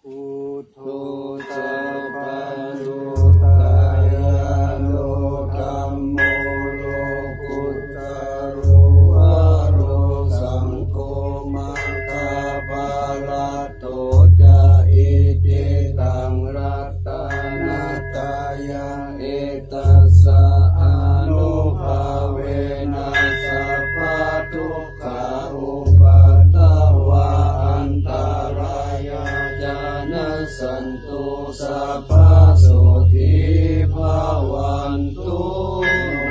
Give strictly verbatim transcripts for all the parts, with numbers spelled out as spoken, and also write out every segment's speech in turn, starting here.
Buddho ca paccudāvāro dhammo lokuttaro vāro saṅgho maggaphalaṭṭho ca icchitaṃ ratanattayaṃ etassa ānubhāvena sabbadukkhā upaddavā antarāyā ca nassantu sabbasotthī bhavantu no.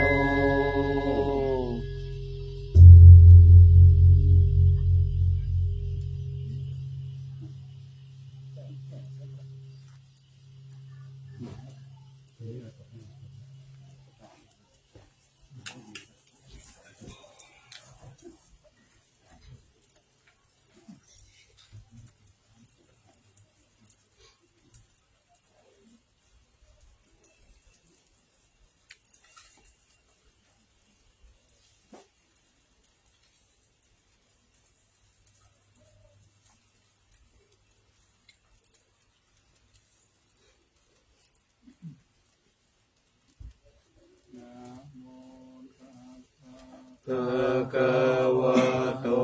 Bhagavato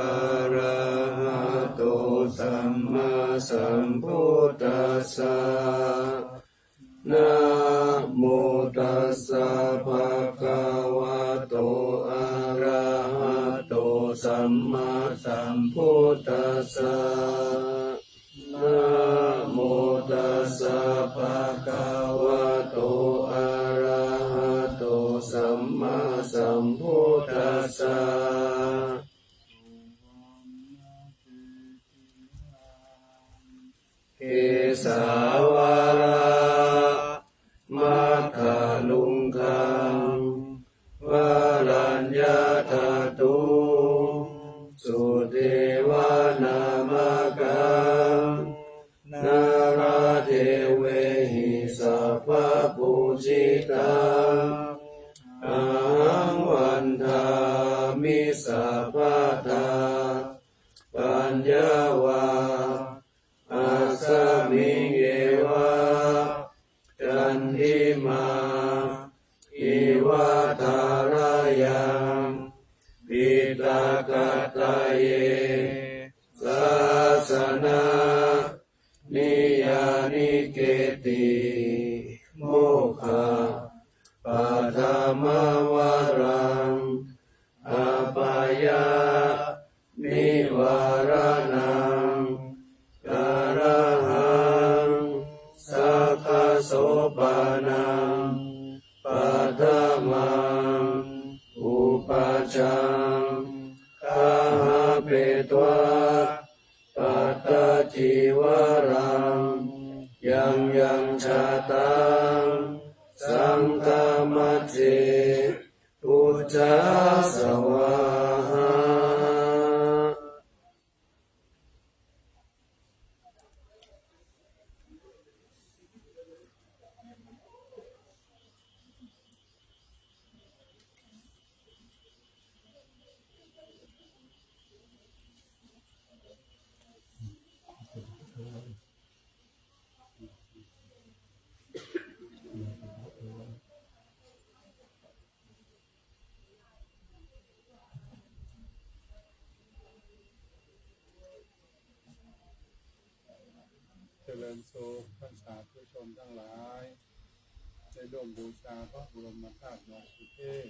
arahato sammāsambuddhassa. Namo tassa bhagavato arahato sammāsambuddhassa. Namo tassa bhagavato arahato sammāsambuddhassa. Kesavādamaddaluṅgaṃ varaññatatthuṃ sudevanāmakaṃ nāḷādevehi sabbapūjitaṃ ahaṃ vandāmi sabbadā. Paññā va asmiṃ yeva candimā iva thārayaṃ piṭakattaye sahassanā niyyāniketti mokkhapaddamavaraṃ apāyanivāraṇaṃ kārahaṃ sakkasopanam paṭhamaṃ upajjhaṅgāhapetvā pattacīvaraṃ yaṃ yaṃ jātaṃ saṅghamajjhe pūjā svāhā. เจริญสุขท่านสาธุชนทั้งหลาย ได้ร่วมบูชาพระบรมธาตุดอยสุเทพ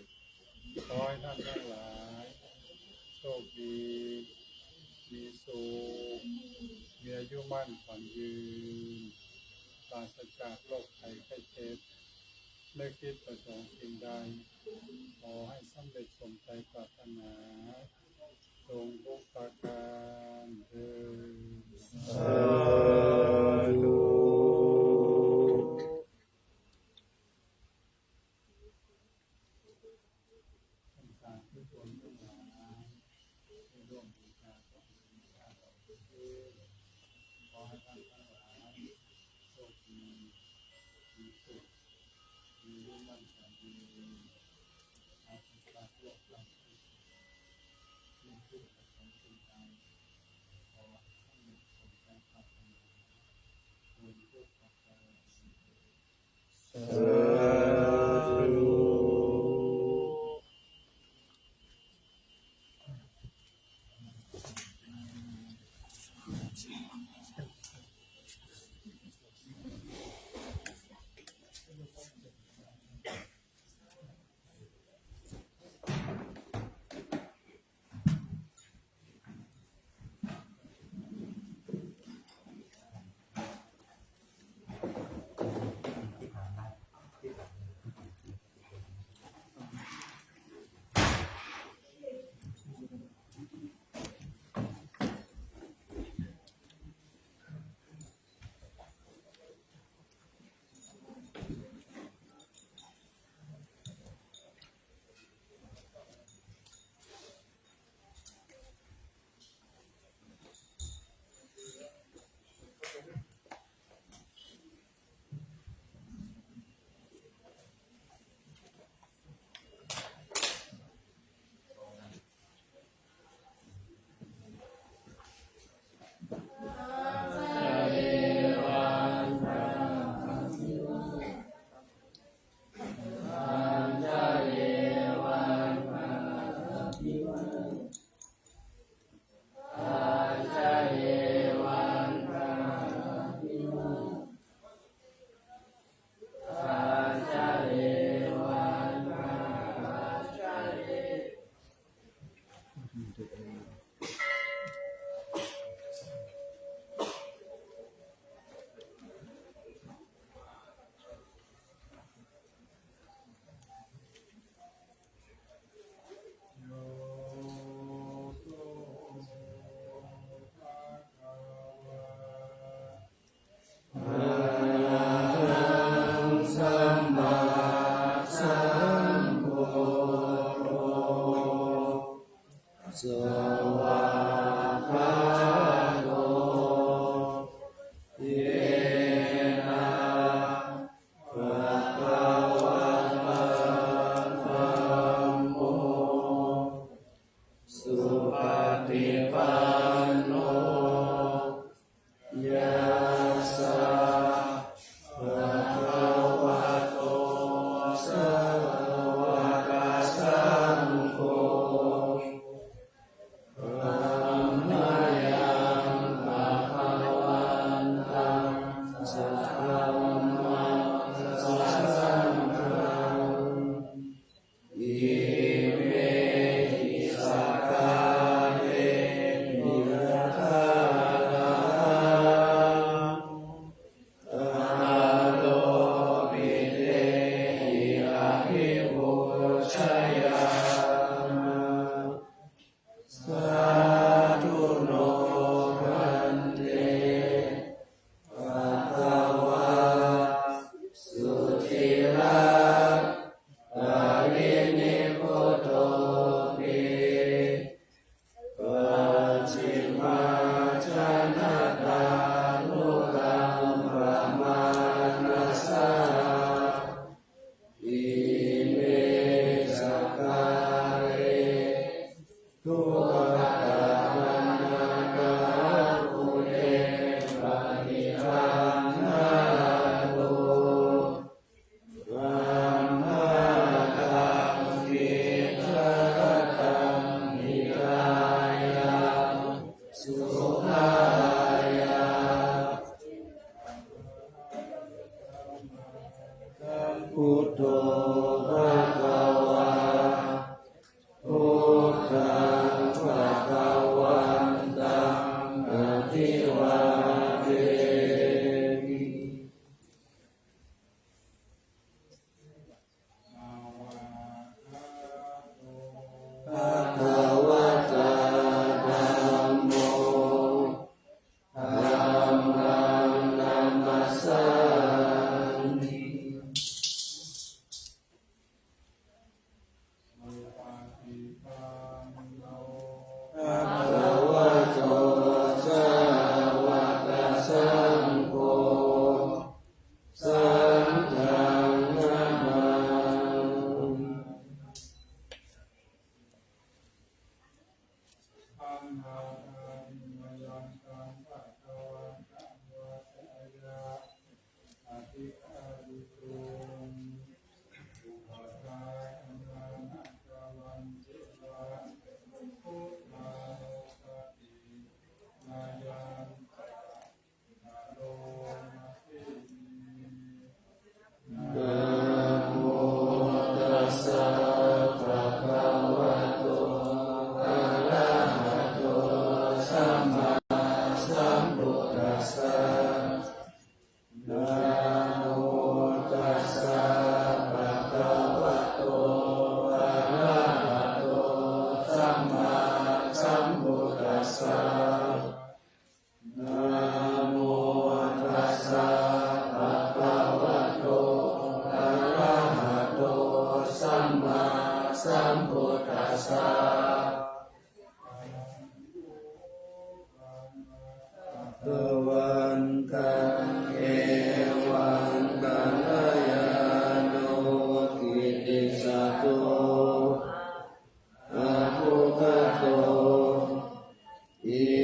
ขอให้ท่านทั้งหลาย โชคดี มีสุข มีอายุมั่นขวัญยืน ปราศจากโรคภัยไข้เจ็บ นึกคิดประสงค์สิ่งใด ขอให้สำเร็จสมใจปรารถนา จงทุกประการเทอญ สาธุ ท่านสาธุชนทั้งหลาย ได้ร่วมบูชาพระบรมธาตุดอยสุเทพ ขอให้ท่านทั้งหลาย โชคดี มีสุข มีอายุมั่นขวัญยืน ปราศจากโรคภัยไข้เจ็บ นึกคิดประสงค์สิ่งใด ขอให้สำเร็จสมใจปรารถนา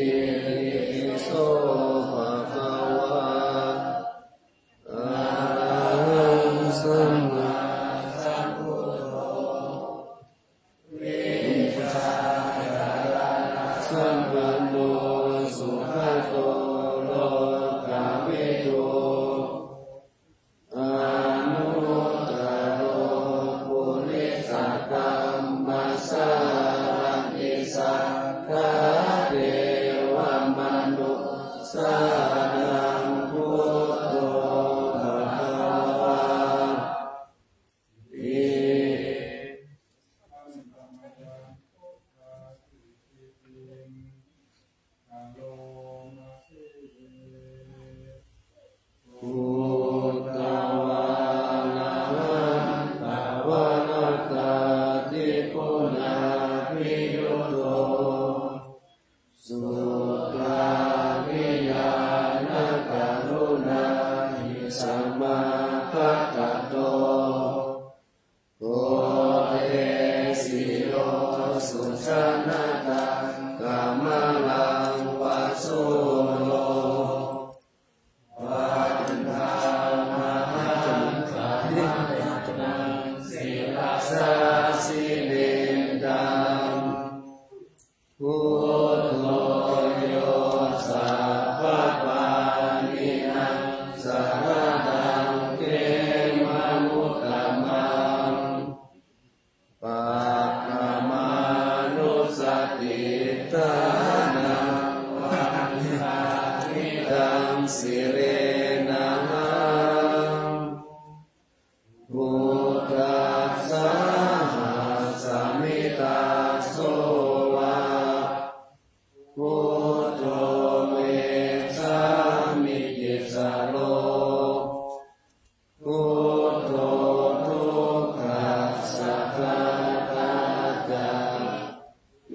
Itipi so bhagavā arahaṃ sammāsambuddho vijjācaraṇasampanno sugato lokavidū anuttaro purisadammasārathi satthā devamanussānaṃ buddho bhagavāti. Buddhavārahantavaratādiguṇābhiyutto suddhābhiñāṇakaruṇāhi samāgatatto bodhesi yo sujanataṃ kamalaṃva sūro vandāmahaṃ taṃ sirasā jinendaṃ. Buddho yo sabbapāṇīnaṃ saraṇaṃ khemamuttamaṃ paṭhamānussatiṭṭhānaṃ vandāmi taṃ sirenahaṃ. Buddhassāhasmi dāso va buddho me sāmikissaro. Buddho dukkhassa ghātā ca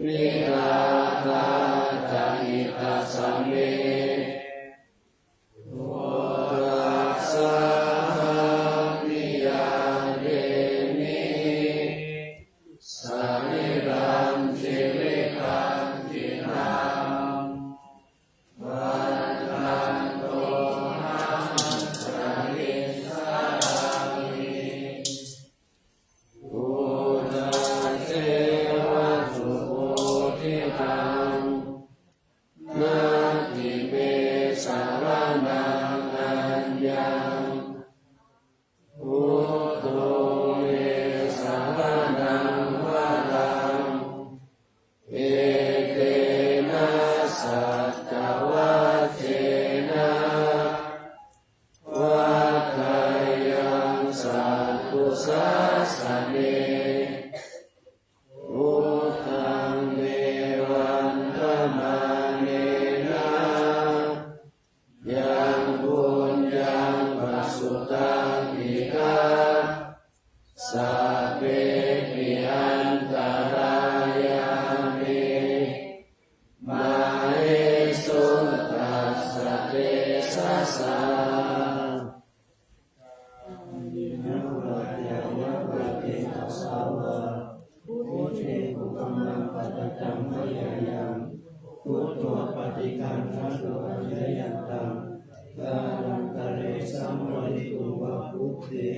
vidhātā ca hitassa me. Buddhassāhaṃ niyyādemi sarīrañjīvitañcidaṃ. Vandantohaṃ sarīrasāraṃ buddhasseva subodhitaṃ. Natthi me saraṇaṃ aññaṃ buddho me saraṇaṃ varaṃ. Etena saccavajjena vaḍḍheyyaṃ satthu sāsane. Buddhaṃ me vandamānena yaṃ puññaṃ pasutaṃ idha sabbepi antarāyā me māhesuṃ tassa tejasā. Buddhe kukammaṃ pakataṃ mayā yaṃ buddho paṭiggaṇhatu accayantaṃ kālantare saṃvarituṃ va buddhe.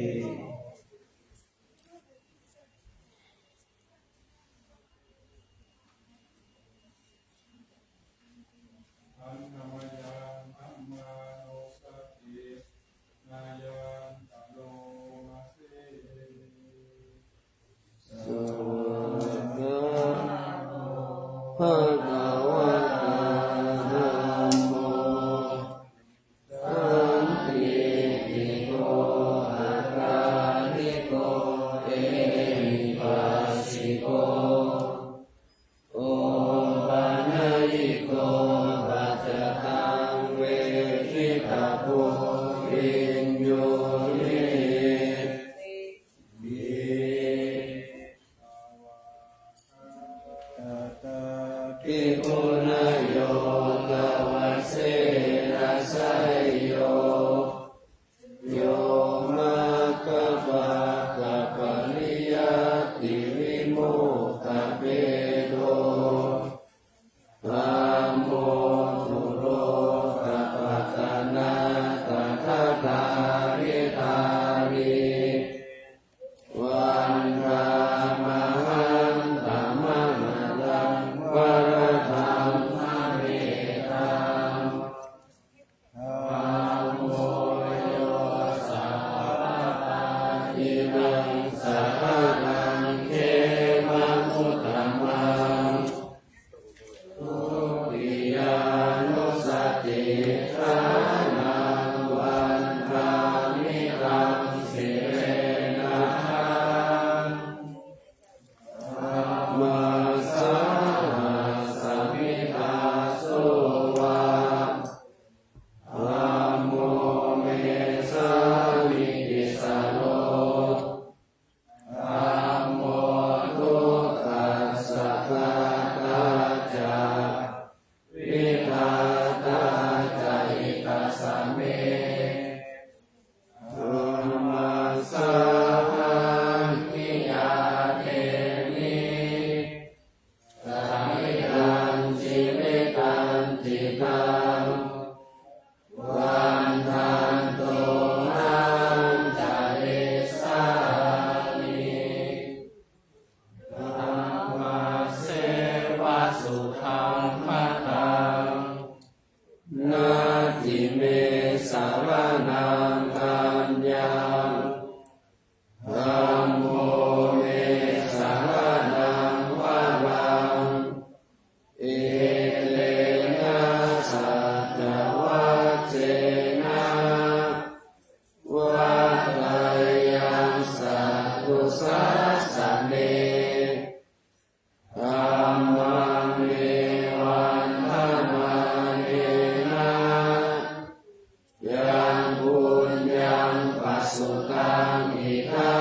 Annamayaṃ dhammānussatinayaṃ karoma se. Svākkhāto bhagavatā dhammo sandiṭṭhiko akāliko ehipassiko opanayiko paccattaṃ taṃ vandantohaṃ carissāmi. Dhammasseva sudhammataṃ, natthi me saraṇaṃ aññaṃ, dhammo me saraṇaṃ varaṃ, etena saccavajjena vaḍḍheyyaṃ satthu sāsane. Dhammaṃ me vandamānena, yaṃ puññaṃ pasutaṃ idha,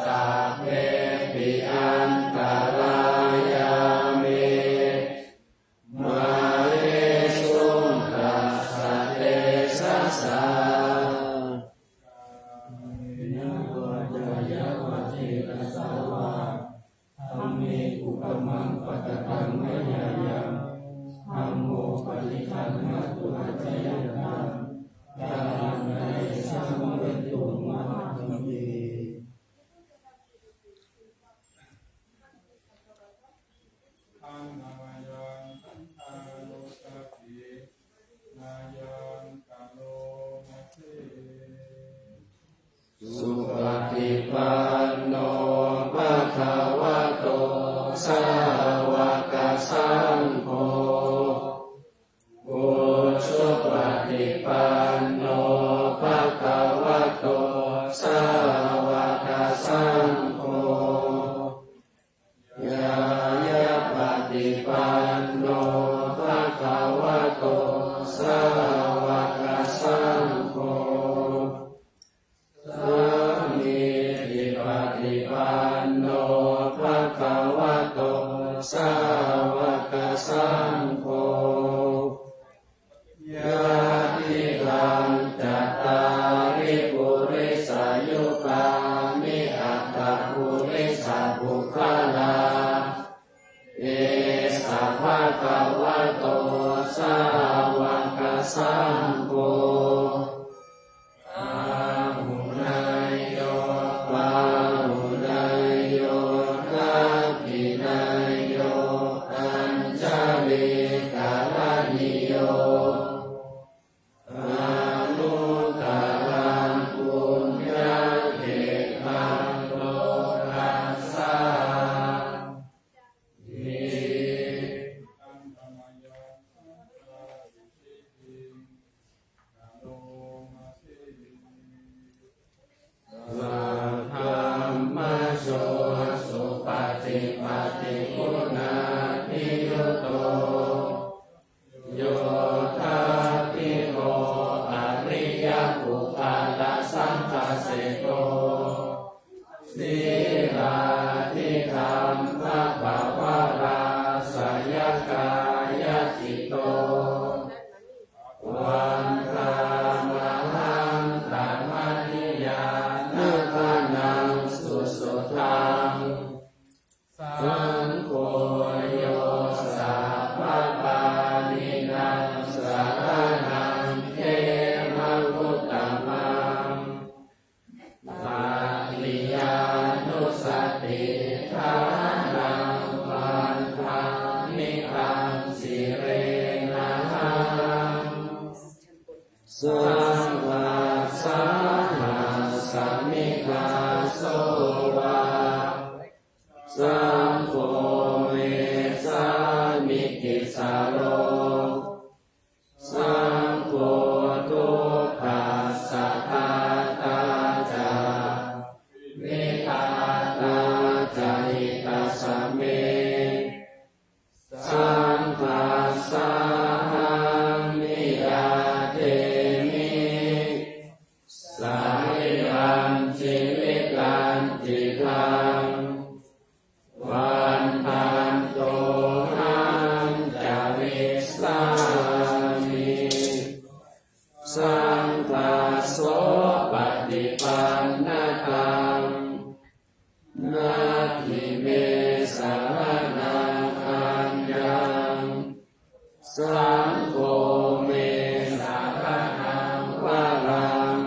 sabbepi antarāyā me, māhesuṃ tassa tejasā. Kāyena vācāya va cetasā vā, dhamme kukammaṃ pakataṃ mayā yaṃ, dhammo paṭiggaṇhatu accayantaṃ, kālantare saṃvarituṃ va dhamme. Annamāyaṃ saṅghānussatinayaṃ karoma se. Supaṭipanno bhagavato sāvakasaṅgho, ujupaṭipanno bhagavato sāvakasaṅgho, ñāyapaṭipanno bhagavato sāvakasaṅgho, sāmīcipaṭipanno bhagavato sāvakasaṅgho, yadidaṃ cattāri purisayugāni aṭṭha purisapuggalā, esa bhagavato sāvakasaṅgho, āhuneyyo pāhuneyyo dakkhiṇeyyo añjalikaraṇīyo, anuttaraṃ puññakkhettaṃ lokassāti. Saddhammajo supaṭipattiguṇābhiyutto, yoṭṭhabbidho ariyapuggalasaṅghaseṭṭho, sīlādidhammapavarāsayakāyacitto, vandāmahaṃ tamadiyā na dhanaṃ susuddhaṃ. Saṅgho yo sabbapāṇīnaṃ saraṇaṃ khemamuttamaṃ, tatiyānussatiṭṭhānaṃ vandāmi taṃ sirenahaṃ. Saṅghassāhasmi dāso va, saṅgho me sāmikissaro, saṅgho dukkhassa ghātā ca vidhātā ca hitassa me. Saṅghassāhaṃ niyyādemi sarīrañjīvitañcidaṃ, vandantohaṃ carissāmi saṅghassopaṭipannataṃ, natthi me saraṇaṃ aññaṃ, Saṅgho me saraṇaṃ varaṃ,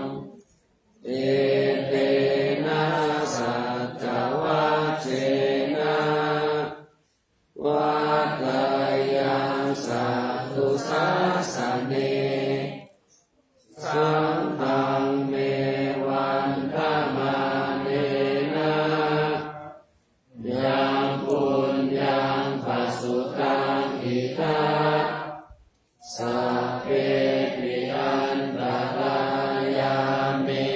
etena saccavajjena vaḍḍheyyaṃ satthu sāsane. Saṅghaṃ me vandamānena yaṃ puññaṃ pasutaṃ idha, sabbepi antarāyā me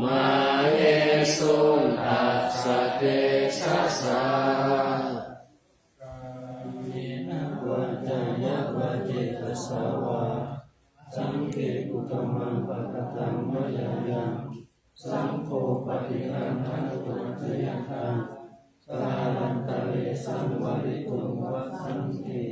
māhesuṃ tassa tejasā. Kāyena vācāya va cetasā vā, saṅghe kukammaṃ pakataṃ mayā yaṃ, saṅgho paṭiggaṇhatu accayantaṃ, kālantare saṃvarituṃ va saṅghe.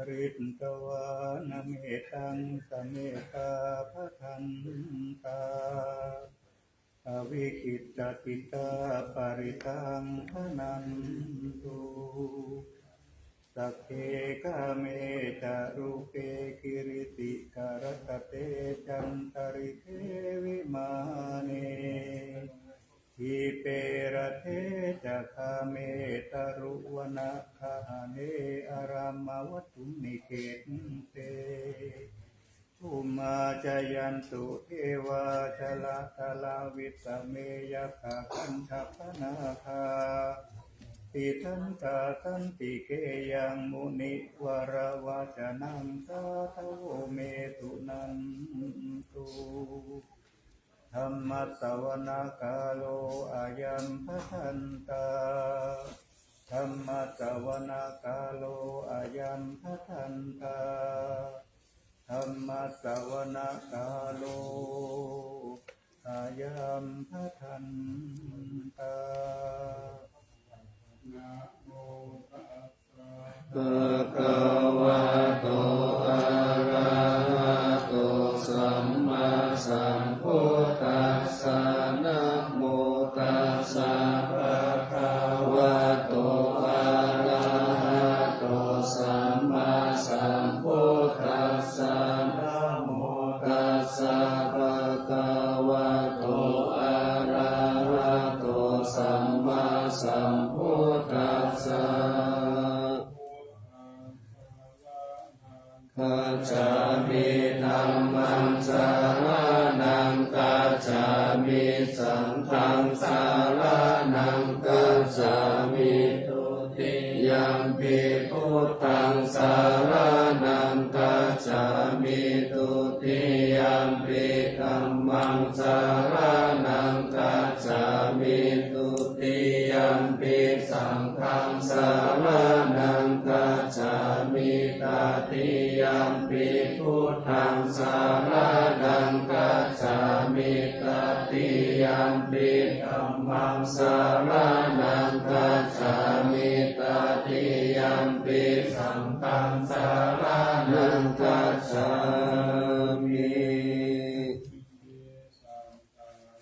Pharitvāna mettaṃ samettā bhadantā, avikkhittacittā parittaṃ bhaṇantu. Sagge kāme ca rūpe girisikharataṭe cantalikkhe vimāne, dīpe raṭṭhe ca gāme taruvanagahane arāmagahane khette, bhummā cāyantu devā jalathalavisame yakkhagandhabbanāgā, tiṭṭhantā santike yaṃ munivaravacanaṃ sādhavo me suṇantu. Dhammassavanakālo ayambhadantā. Dhammassavanakālo ayambhadantā. Dhammassavanakālo ayambhadantā. Namo tassa bhagavato arahato sammāsambuddhassa. Namo tassa bhagavato arahato sammāsambuddhassa. Namo tassa bhagavato arahato sammāsambuddhassa. Gacchāmi. Dhammaṃ saraṇaṃ gacchāmi. Saṅghaṃ saraṇaṃ gacchāmi. Dutiyampi buddhaṃ saraṇaṃ gacchāmi. Dutiyampi dhammaṃ saraṇaṃ gacchāmi. Dutiyampi saṅghaṃ saraṇaṃ gacchāmi. Tatiyampi buddhaṃ saraṇaṃ gacchāmi. Tatiyampi dhammaṃ saraṇaṃ gacchāmi. Tatiyampi saṅghaṃ saraṇaṃ gacchāmi.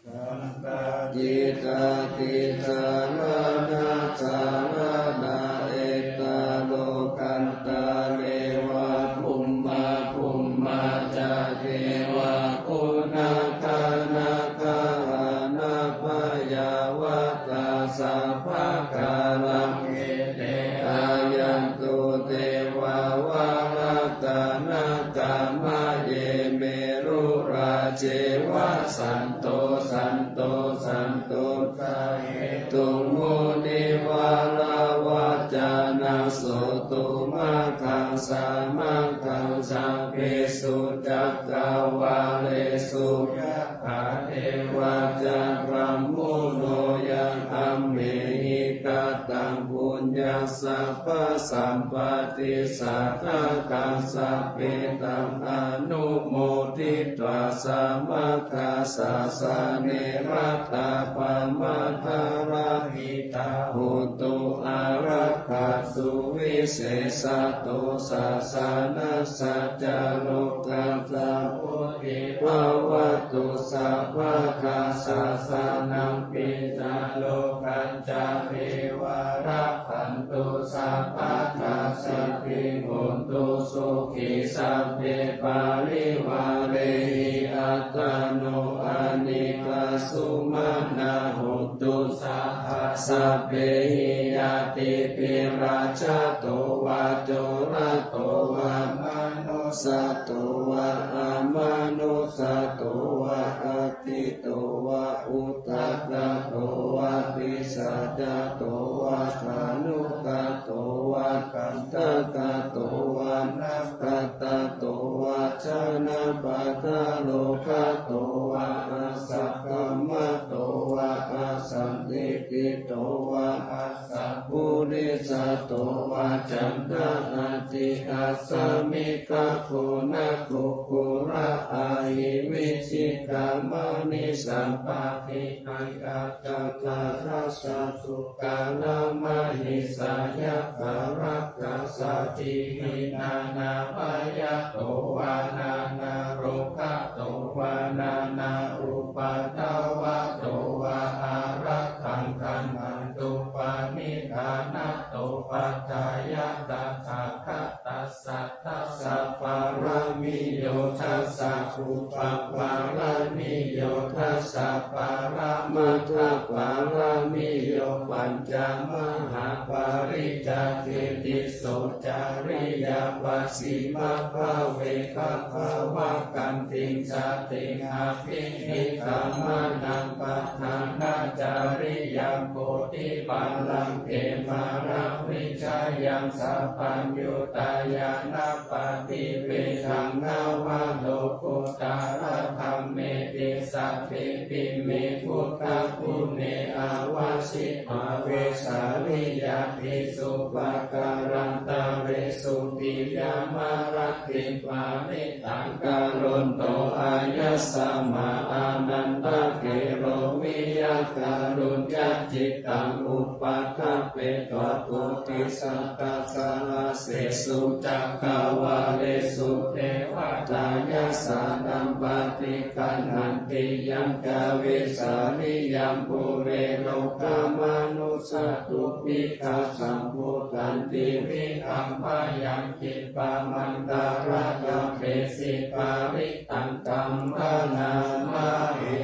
Saṅghaṃ tiṭṭhaṃ saraṇaṃ saraṇā ettha lokantare va bhummā bhummā ca devā guṇagaṇagahā nābhayā vattā sabbakāraṃ ete āyantu devā varadhammatakkamaye merurājeva santo santo santussā hetuṃ munivaravacanaṃ Soto maggaṃ samaggaṃ sabbesu cakkavāḷesu, yakkha devā ca brahmuno, yaṃ amhehi kataṃ puññaṃ sabbasampattisadākaṃ, sabbe taṃ anumoditvā samaggāsāsane ratā pamādarahitā hontu, ārakkhatu visesato sāsanassa ca lokassa vuḍḍhī bhavatu sabbadā. Sāsanampi ca lokañca devā rakkhantu sabbadā, saddhiṃ hontu sukhī sabbe parivārehi, attāno anekā sumanā hontu saha sabbehi ñātibhi. Rājato vā corato vā manussato vā amanussato vā aggito vā udakato vā pisācato vā khāṇukato vā kaṇṭakato vā nakkhattato vā janapadarogato vā asaddhammato vā asandiṭṭhito vā asappurisato vā caṇḍahatthi assamigagoṇakukkura ahi vicchikamaṇisappadīhi aṭṭhagārassa sūkaramahisayakkharakkhasādīhi nānābhayato vā nānārogato vā nānāupaddavato vā ārakkhaṃ gaṇhantu pariṇāmato. Paṭṭhāya tathāgatassa dasa pāramiyo dasa upapāramiyo dasa paramatthapāramiyo pañca mahāpariccāge tisso cariyā pacchimabbhave gabbhāvakkantiṃ jātiṃ abhi nikkhamanaṃ padhānacariyaṃ bodhipallaṅke māravijayaṃ sabbaññutañāṇappaṭivedhaṃ navalokuttaradhammeti sabbepime buddhaguṇe āvajjitvā vesāliyā tīsu pākārantaresu tiyāmarattiṃ parittaṃ karonto āyasmā ānandatthero viya kāruññacittaṃ upaṭṭhapetvā koṭisatasahassesu cakkavāḷesu devatā yassāṇaṃ paṭiggaṇhanti yañca vesāliyaṃ pure rogāmanussadubbhikkhasambhūtantividhaṃ bhayaṃ khippamantaradhāpesi parittaṃ taṃ bhaṇāma he.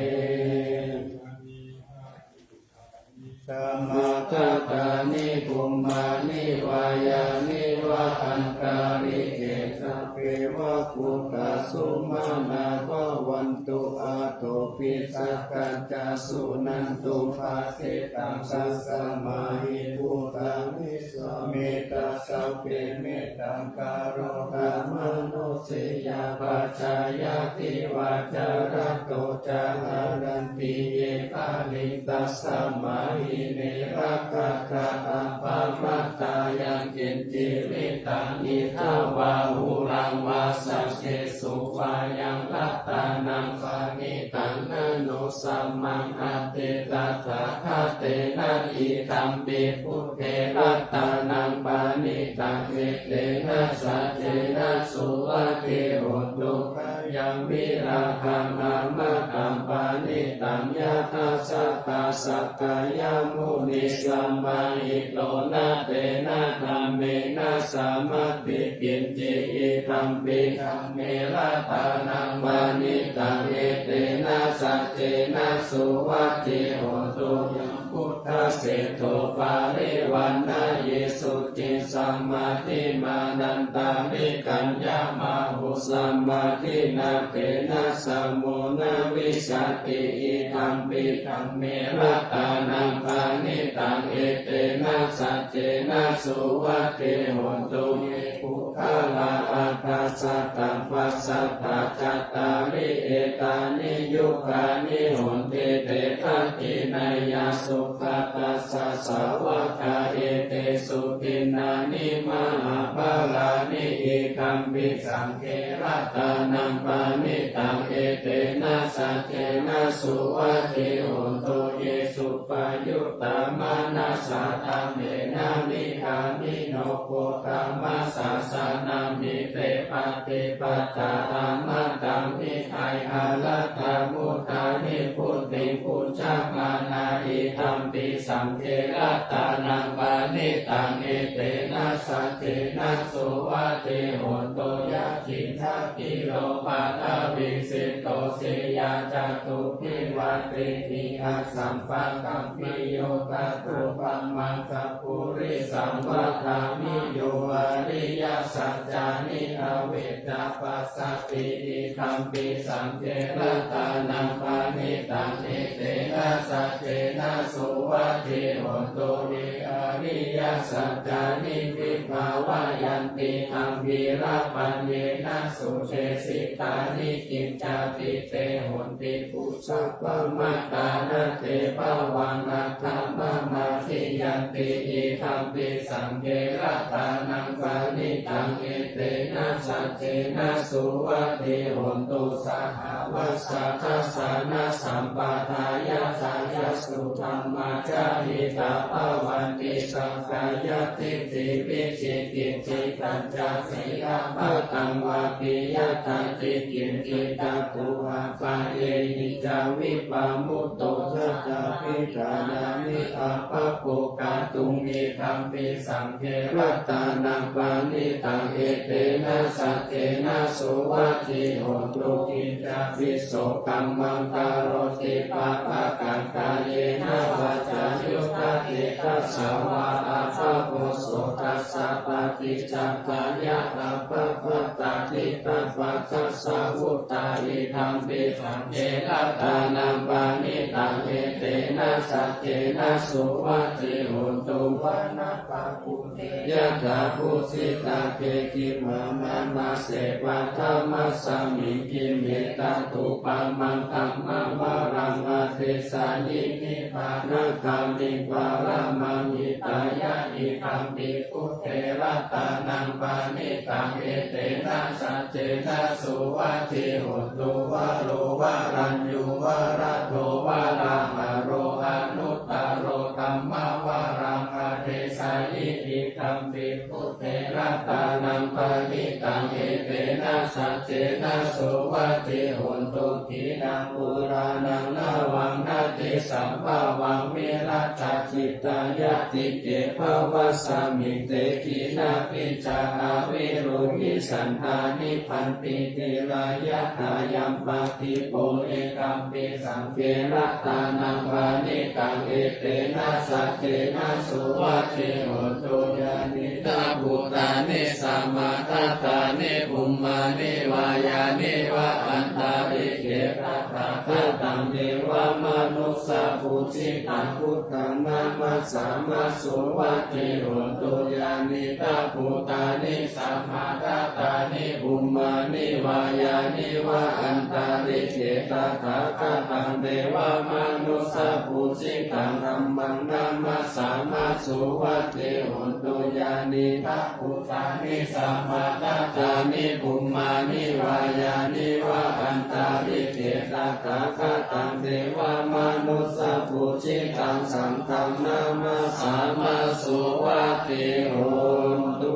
Samāgatāni bhummāni vā yāni va antalikkhe sabbeva bhūtā sumanā bhavantu athopi sakkacca suṇantu bhāsitaṃ. Tasmā hi bhūtā nisāmetha sabbe mettaṃ karotha mānusiyā pajāya divā ca ratto ca haranti ye baliṃ. Tasmā hi ne rakkhatha appamattā yaṃ kiñci vittaṃ idha vā huraṃ vā saggesu vā yaṃ ratanaṃ paṇītaṃ na no samaṃ atthi tathāgatena idampi buddhe ratanaṃ paṇītaṃ etena saccena suvatthi hotu. Khayaṃ virāgaṃ amataṃ paṇītaṃ yadajjhagā sakyamunī samāhito na tena dhammena samatthi kiñci idampi dhamme ratanaṃ paṇītaṃ etena saccena suvatthi hotu. Yaṃ buddhaṃ Seṭṭho parivaṇṇayī suciṃ, samādhimānantarikaññamāhu, samādhinatthena samo na vijjati. Idampi dhamme ratanaṃ paṇītaṃ, etena saccena suvatthi hotu. Ye puggalā aṭṭha sataṃ pasatthā, cattāri etāni yugāni honti, te dakkhiṇeyyā sugatassa sāvakā, etesu dinnāni mahapphalāni. Idampi saṅghe ratanaṃ paṇītaṃ, etena saccena suvatthi hotu. Ye suppayuttā manasā daḷhena, nikkāmino gotamasāsanamhi, te pattipattā amataṃ vigayha, laddhā mudhā nibbutiṃ bhuñjamānā. Idampi saṅghe ratanaṃ paṇītaṃ, etena saccena suvatthi hotu. Yad ittha khīlo paṭhaviṃ sito siyā, catubbhi vātebhi asampakampiyo, tathūpamaṃ sappurisaṃ vadāmi, yo ariyasaccāni avecca passati. Idampi saṅghe ratanaṃ paṇītaṃ, etena saccena suvatthi hotu. Ye ariyasaccāni vibhāvayanti, gambhīrapaññena sudesitāni, kiñcāpi te honti phuṭ- -ṭhappamatā, na te bhavaṃ aṭṭhamamādiyanti. Idampi saṅghe ratanaṃ paṇītaṃ, etena saccena suvatthi hotu. Sahāvassa dassanasampadāya, tayassu dhammā jahitā bhavanti, sakkāyadiṭṭhi vicikicchitañca, sīlabbataṃ vāpi yadatthi kiñci, tato āppayehi ca vippamutto, yadabhiṭhānāni appako kātuṃ. Idampi saṅghe ratanaṃ paṇītaṃ, etena saccena suvatthi hotu. Kiñcāpi so kammaṃ karoti pāpakaṃ, kāyena vācāyuda cetasā vā, appako so tassa paṭicca- -ṭṭhāya, appakataṃ ṭhitā pa tassa vuttā. Idampi saṅghe ratanaṃ paṇītaṃ, etena saccena suvatthi hotu. Vanappagū- -ṭe yathā phussitagge, gimhānamāse paṭhamasmiṃ gimhe, tathūpamaṃ dhammavaraṃ adesayi, nibbānagāmiṃ paramaṃ hitāya. Idampi buddhe ratanaṃ paṇītaṃ, etena saccena suvatthi hotu. Varo varaññū varado varāharo, anuttaro dhammavaraṃ adesayi, idampi buddhe ratanaṃ paṇītaṃ, etena saccena suvatthi hotu. Khīṇaṃ purāṇaṃ navaṃ natthi sambhavaṃ, virattacittāyatike bhavasmiṃ, te khīṇabījā avirūḷhichandā, nibbanti dhīrā yathāyampadīpo. Idampi saṅghe ratanaṃ paṇītaṃ, etena saccena suvatthi hotu. Yānīdha bhūtāni samāgatāni, bhummāni vā yāni va antalikkhe, tathāgataṃ devamanussapūjitaṃ, buddhaṃ namassāma suvatthi hotu. Yānīdha bhūtāni samāgatāni, bhummāni vā yāni va antalikkhe, tathāgataṃ devamanussapūjitaṃ, dhammaṃ namassāma suvatthi hotu. Yānīdha bhūtāni samāgatāni, bhummāni vā yāni va antalikkhe, tathāgataṃ devamanussapūjitaṃ, saṅghaṃ namassāma suvatthi hotu.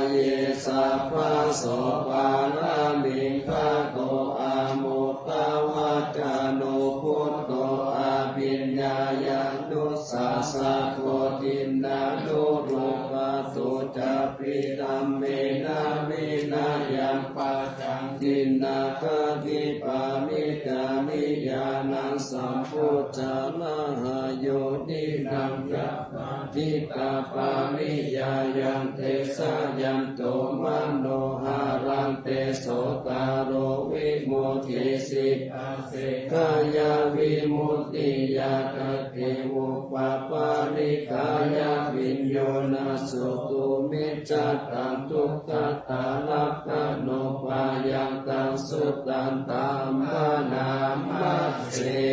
Ye sabbaso paranimāto, amuttavacano buddho, abhiññāya anussāsito, dinnanuruddho ca, abhidhammena vinayaṃ pañca nāgādhipā middhābhiyā naṃ sambujjhagāhayonīnaṃ yappāditabbapariyāyaṃ tesayanto manoharaṃ tesottaro vimuttisi- -khāya vimuttiyā. Tathevūpaparikkāya viññunnāsutu micchataṃ duggatarakkhanopayantaṃ suttaṃ taṃ bhaṇāma se.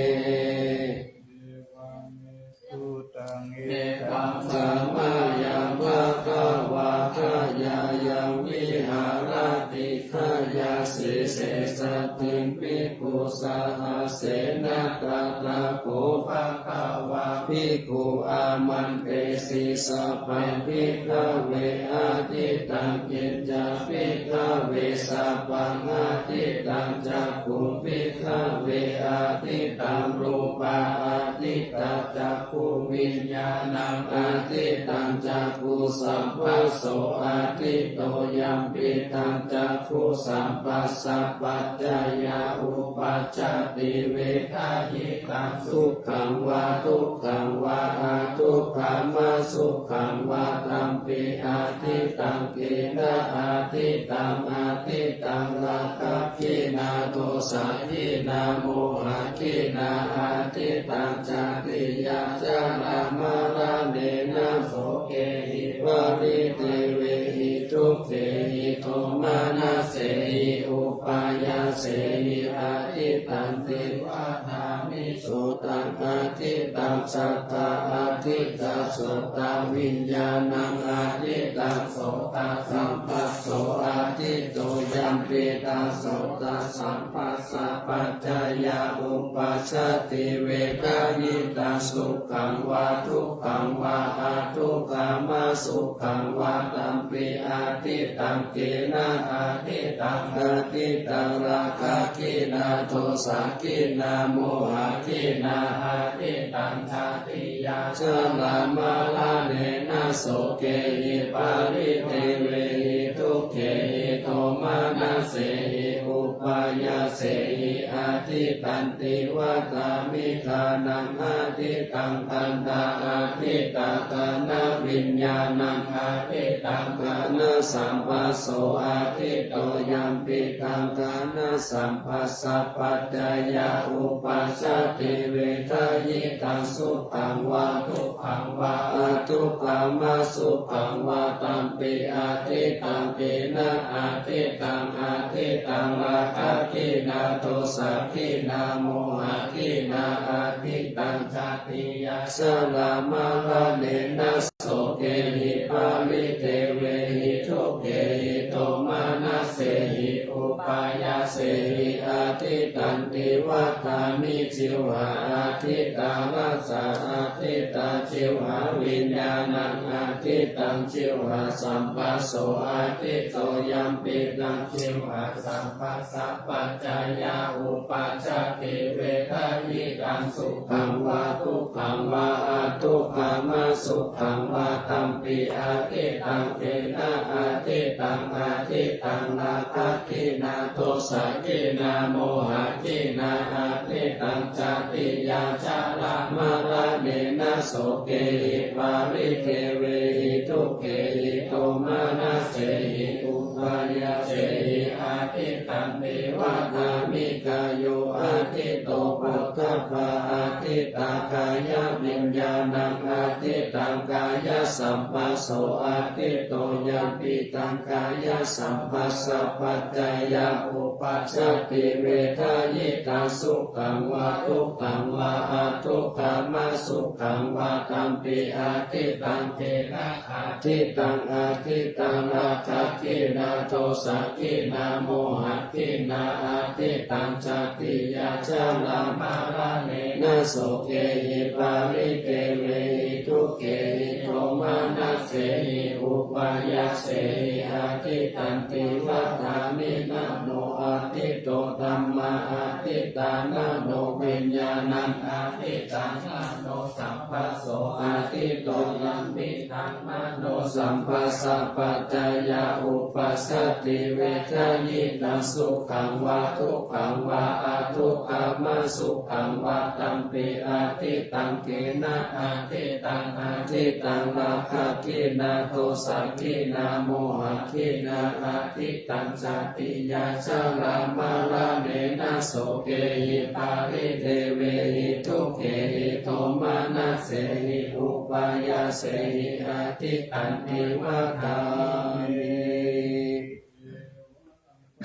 Sutaṃ. Ekaṃ samayaṃ bhagavā gayāyaṃ viharati gayāsīse saddhiṃ bhikkhusahassena. Tatra kho bhagavā bhikkhū āmantesi: Sabbaṃ bhikkhave āditaṃ. Kiñca bhikkhave sabbaṃ āditaṃ? Cakkhuṃ bhikkhave āditaṃ, rūpā āditā, cakkhuviññāṇaṃ āditaṃ, cakkhusamphasso ādito. Yampidaṃ cakkhusamphassapaccayā uppajjati vedayitaṃ sukhaṃ vā dukkhaṃ vā adukkhamasukhaṃ vā, tampi āditaṃ. Kena āditaṃ? Āditaṃ rāgagginā dosagginā mohagginā. Āditaṃ jātiyā jarāmaraṇena sokehi paridevehi dukkhehi domanassehi upāyāsehi āditañca vadāmi. Sotaṃ āditaṃ, saddā āditā, sotaviññāṇaṃ āditaṃ, sotasamphasso ādito. Yampidaṃ sotasamphassapaccayā uppajjati vedayitaṃ sukhaṃ vā dukkhaṃ vā adukkhamasukhaṃ vā, tampi āditaṃ. Kena āditaṃ? Āditaṃ rāgagginā dosagginā mohagginā. Āditaṃ jātiyā jarāmaraṇena sokehi paridevehi dukkhehi domanassehi upāyāsehi āditanti vadāmi. Ghānaṃ āditaṃ, gandhā āditā, ghānaviññāṇaṃ āditaṃ, ghānasamphasso ādito. Yampidaṃ ghānasamphassapaccayā uppajjati vedayitaṃ sukhaṃ vā dukkhaṃ vā adukkhamasukhaṃ vā, tampi āditaṃ. Kena āditaṃ? Āditaṃ rāgagginā dosagginā mohagginā. Āditaṃ jātiyā jarāmaraṇena sokehi paridevehi dukkhehi domanassehi upāyāsehi āditanti vadāmi. Jivhā āditā, rasā āditā, jivhāviññāṇaṃ āditaṃ, jivhāsamphasso ādito. Yampidaṃ jivhāsamphassapaccayā uppajjati vedayitaṃ sukhaṃ vā dukkhaṃ vā adukkhamasukhaṃ vā, tampi āditaṃ. Kena āditaṃ? Āditaṃ rāgagginā dosagginā mohagginā. Āditaṃ jātiyā jarāmaraṇena sokehi paridevehi dukkhehi domanassehi upāyāsehi āditanti vadāmi. Kāyo ādito, phoṭṭhabbā āditā, kāyaviññāṇaṃ āditaṃ, kāyasamphasso ādito. Yampidaṃ kāyasamphassapaccayā uppajjati vedayitaṃ sukhaṃ vā dukkhaṃ vā adukkhamasukhaṃ vā, tampi āditaṃ. Kena āditaṃ? Āditaṃ rāgagginā dosagginā mohagginā. Āditaṃ jātiyā jarāmaraṇena sokehi paridevehi dukkhehi domanassehi upāyāsehi āditanti vadāmi. Na no ādito dhammā āditā, na no viññāṇaṃ āditaṃ, na no sampha so adhiṭṭho yampidaṃ manosamphassapaccayaṃ uppajjati vedayitaṃ sukhaṃ vā dukkhaṃ vā adukkhamasukhaṃ vā tampi adhiṭṭhaṃ. Kena adhiṭṭhaṃ? Adhiṭṭhaṃ rāgagginā dosagginā mohagginā. Adhiṭṭhaṃ jātiyā jarāmaraṇena sokehi paridevehi dukkhehi domanassehi upāyāsehi adhiṭṭhanti vadāmi.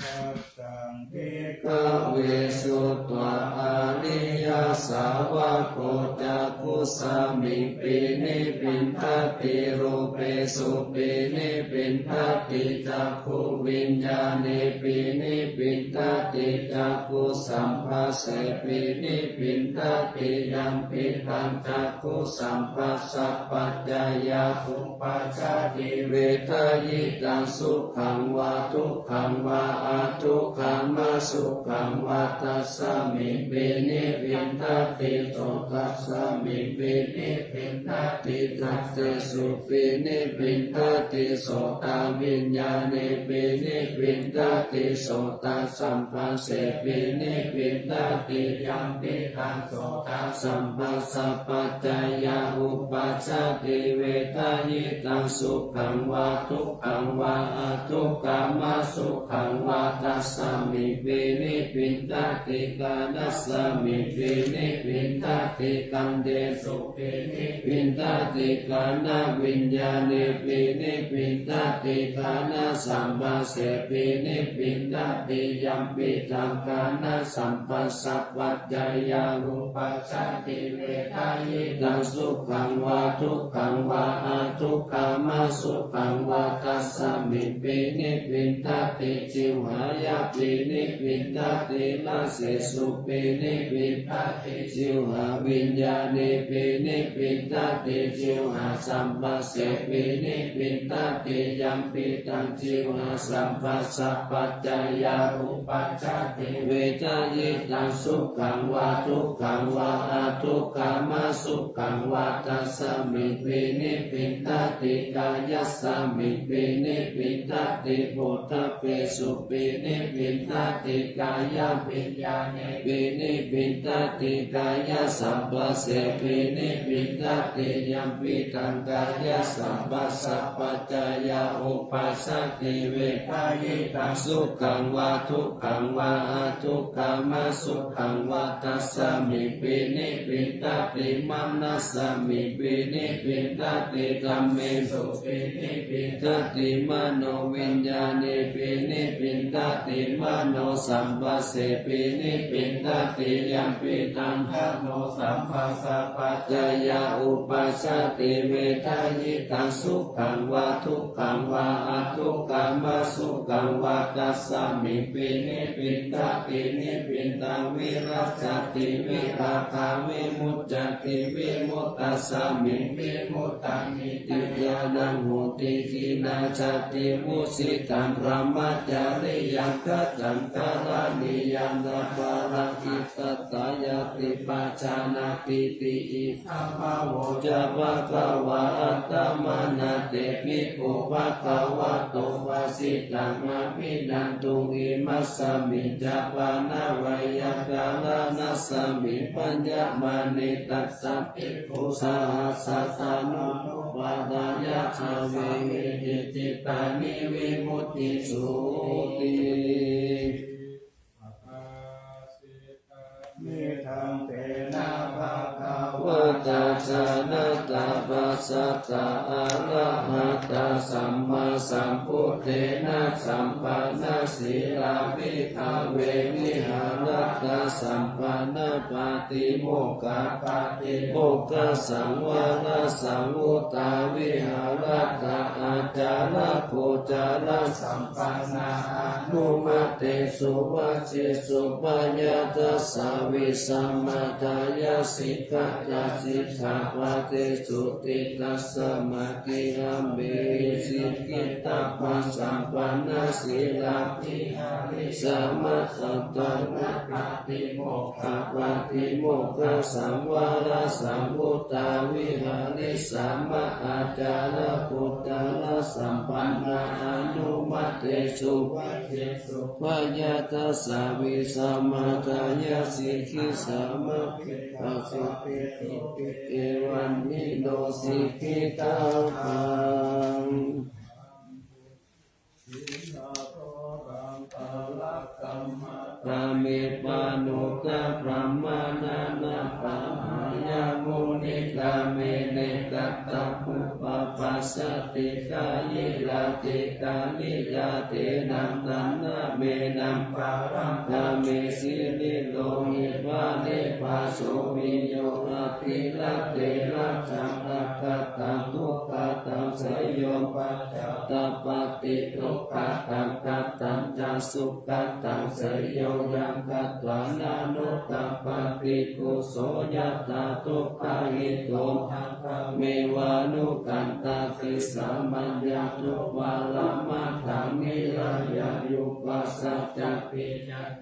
Evaṃ tvaṃ bhikkhave sutvā ariyassāvako cakkhusmiṃ pīṇipiṇḍati rūpesu pīṇipiṇḍati cakkhuviññāṇe pīṇipiṇḍati cakkhusamphase pīṇipiṇḍati yampidaṃ cakkhusamphassapaccayā uppajjati vedayitaṃ sukhaṃ vā dukkhaṃ vā adukkhamasukhaṃ vā tasmiṃ pīṇipiṇḍati sotasmiṃ pīṇipiṇḍati ghānesu pīṇipiṇḍati sotaviññāṇe pīṇipiṇḍati sotasamphase pīṇipiṇḍati yampidaṃ sotasamphassapaccayā uppajjati vedayitaṃ sukhaṃ vā dukkhaṃ vā adukkhamasukhaṃ vā tasmiṃ pīṇipiṇḍati ghānasmiṃ pīṇipiṇḍati ghānesu pīṇipiṇḍati ghānaviññāṇe pīṇipiṇḍati ghānasamphase pīṇipiṇḍati yampidaṃ ghānasamphassapaccayā uppajjati vedayitaṃ sukhaṃ vā dukkhaṃ vā adukkhamasukhaṃ vā tasmiṃ pīṇipiṇḍati jivhāya pīṇipiṇḍati rasesu pīṇipiṇḍati jivhāviññāṇe pīṇipiṇḍati jivhāsamphase pīṇipiṇḍati yampidaṃ jivhāsamphassapaccayā uppajjati vedayitaṃ sukhaṃ vā dukkhaṃ vā adukkhamasukhaṃ vā tasmiṃ pīṇipiṇḍati kāyasmiṃ pīṇipiṇḍati phoṭṭhabbesu pīṇipiṇḍati kāyaviññāṇe pīṇipiṇḍati kāyasamphase pīṇipiṇḍati yampidaṃ kāyasamphassapaccayā uppajjati vedayitaṃ sukhaṃ vā dukkhaṃ vā adukkhamasukhaṃ vā tasmiṃ pīṇipiṇḍati manasmiṃ pīṇipiṇḍati dhammesu pīṇipiṇḍati manoviññāṇe pīṇipiṇḍati manosamphase pīṇipiṇḍati yampidaṃ manosamphassapaccayā uppajjati vedayitaṃ sukhaṃ vā dukkhaṃ vā adukkhamasukhaṃ vā tasmiṃ pīṇipiṇḍati nibbindaṃ virajjati virāgā vimuccati vimuttasmiṃ vimuttaṃ iti ñāṇaṃ hoti. Khīṇā jāti, vussitaṃ brahmacariyaṃ, kataṃ karaṇīyaṃ, napāraṃ itthattāyāti pajānātīti. Idamavoca bhagavā. Attamanā te bhikkhū bhagavato bhāsitaṃ abhinanduṃ. Imasmiñca pana veyyākaraṇasmiṃ bhaññamāne tassa bhikkhusahassassa anupādāya āvihīti cittāni vimucciṃsūti. Idampi so bhagavā bhagavato jānatā passattā arahatā sammāsambuddhena sampannā sīlā bhikkhave vihārattha sampannā pātimokkha pātimokkhasaṃvarasaṃvutā vihārattha ācāragocārasampannā anumattesu vācesu bhāya tassa vīsamatthāya sikkhāya sikkhā padesu titasmaṃ giramehi sikhitabbaṃ sappannasīlaṃ viharissāma satthaṃ atthādi mokkhapaṭimokkhasaṃvarasaṃvutā viharissāma ācāragotrā sappannā anumattesu vajjesu bhayadassā vissāmattayya sikhisāma bhikkhāsū. Evaṃ me no sikkhitabbaṃ. Sīlarodhāpalākamā me pāṇuda brāhmaṇā na pahāya munigamehi katthaṃ upapajjati. Kāyirādhikariya tena taṇhamenaṃ paramdhamesi nirodhe bhave phasso viyo atirate rajjaṃ akataṃ dukkhataṃ seyo pacca tapati dukkhataṃ katañca sukataṃ seyo yaṃ katvāna notapati kuso yathā dukkhahetuṃ taṃ tamevanukampati. Samaññatho paramatthaṃ niyyāya yupajjhāya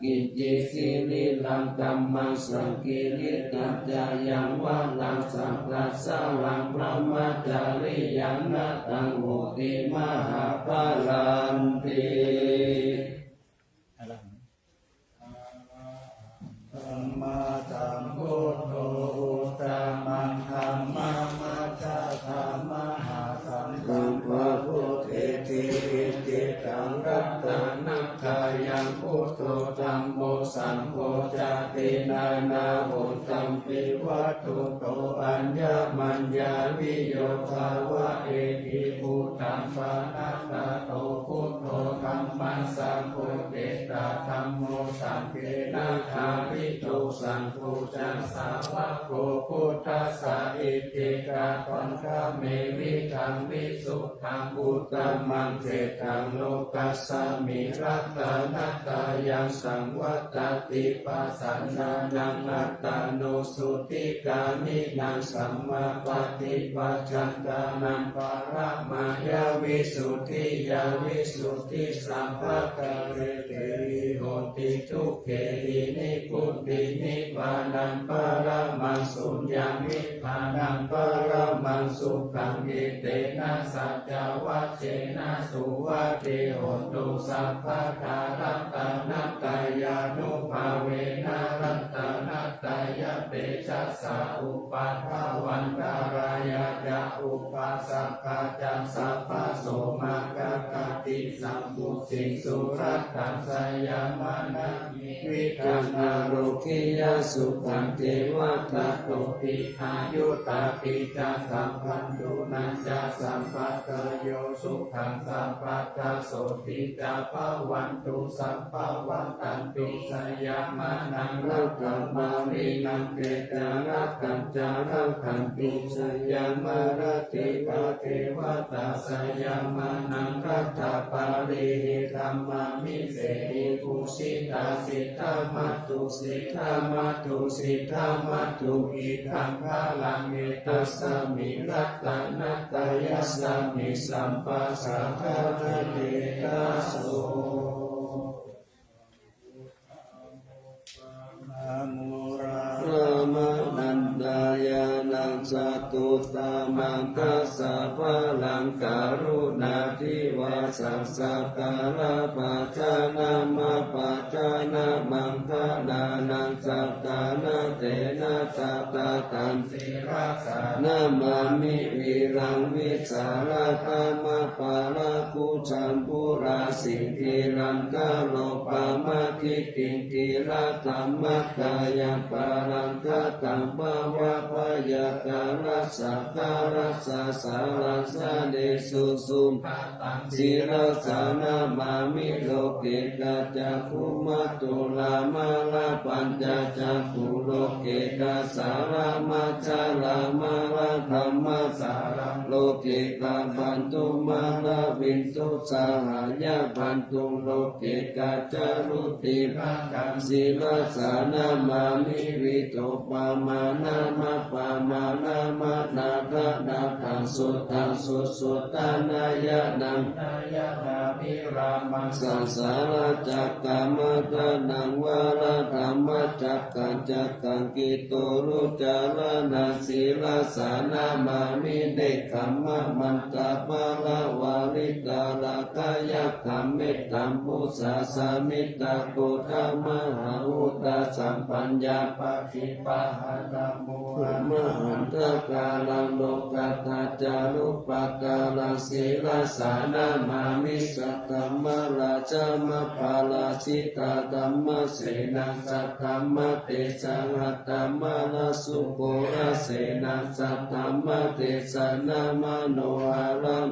kiñci sirīraṃ kammaṃ saṅkiliṭṭhañca yaṃ varaṃ sattacaraṃ brahmacariyaṃ na taṃ hoti mahappalanti. Sammāsambuddho uttamaṃ dhammamajjhaddhamahāsaṅghaṃ pavuttheti icchitaṃ ratanattayaṃ buddho dhammo saṅgho cāti. Nānāhottampi vatthuto aññamaññā viyo dvāveti bhūtaṃ pahātato buddho dhammassākoti. Dhammo saṅghena dhāvito saṅgho ca sāvako buddhassa iccikaṭṭhaṅgame vidhaṃ visuddhaṃ uttamaṃ seṭṭhaṃ lokasmiṃ ratanattayaṃ saṃvattati. Pasannānaṃ attano suttikāmīnaṃ sammāpaṭipajjantānaṃ paramāya visuddhiyā visuddhisabbakārehi honti dukkhehi nibbutiṃ nibbānaṃ paramaṃ suññaṃ nibbānaṃ paramaṃ sukhaṃ. Etena saccavajjena suvatthi hotu sabbadā. Ratanattayānubhāvena ratanattayatejasā upaddhavantarāyā ca upaddakkhā ca sabbaso maggāgāti sambuddhiṃ surakkhaṃ sayamānā vividhaṃ ārogyasukhaṃ ceva tato dīghāyutā. Ticcā sabbadhunnā ca sabbadāyo sukhaṃ sabbadā sotthī ca bhavantu sabbā vaḍḍhantu sayamānaṃ rattabālīnaṃ tejā rakkhaṃ ca rakkhantu sayamā. Rakkhetvā devatā sayamānaṃ rattabālīhi dhammā visehi pūjitā siddhamātu siddhamātu siddhamātu idaṃ balaṃ etasmiṃ ratanattayasmiṃ sabbadāni daso. Paramānandaṃ catuttamaṃ dasabalaṃ karuṇādhivāsaṃ sakalapajanamapadhanamaṅgalānaṃ sattanatena tattha taṃ sirasā namāmi vīraṃ vīsalathamaparābhujambulāsīṃ dhīraṃ garopamadittiṃ dhīradhammatayaṃ paraṃ kataṃ bhavabhayakālasākarassa saraṃ sanesuṃ sudataṃ sirasā namāmi. Lokekā cakkhumā tulamālā pañcacakkhuṃ lokekā sārāmā sārāmālā dhammasāraṃ lokekā bandhumālā bindu sahāya bandhuṃ lokekā ca rutirakkhaṃ sirasā namāmi. Vītopamāṇamappamā Nāma nātha nāthaṃ sudhaṃ susuddhānāya naṃ nāya abhirāmaṃ saṅsārajakamaddhānaṃ varaṃ dhammacakkaṃ cakkaṃ kittorucaranaṃ sirasā namāmi. Nekkhamma mantaparāvaritarakkhayakkham mettambusāsamittaghoramahauddhasampaññam paggipaharamūlamahantakāraṃ lokatthacarubhaddaraṃ sirasā namāmi. Saddhammarattamapparanjitatammasenaṃ saddhammatejaṃ saddhammatejaṃ saddhammatejanamanoharaṃ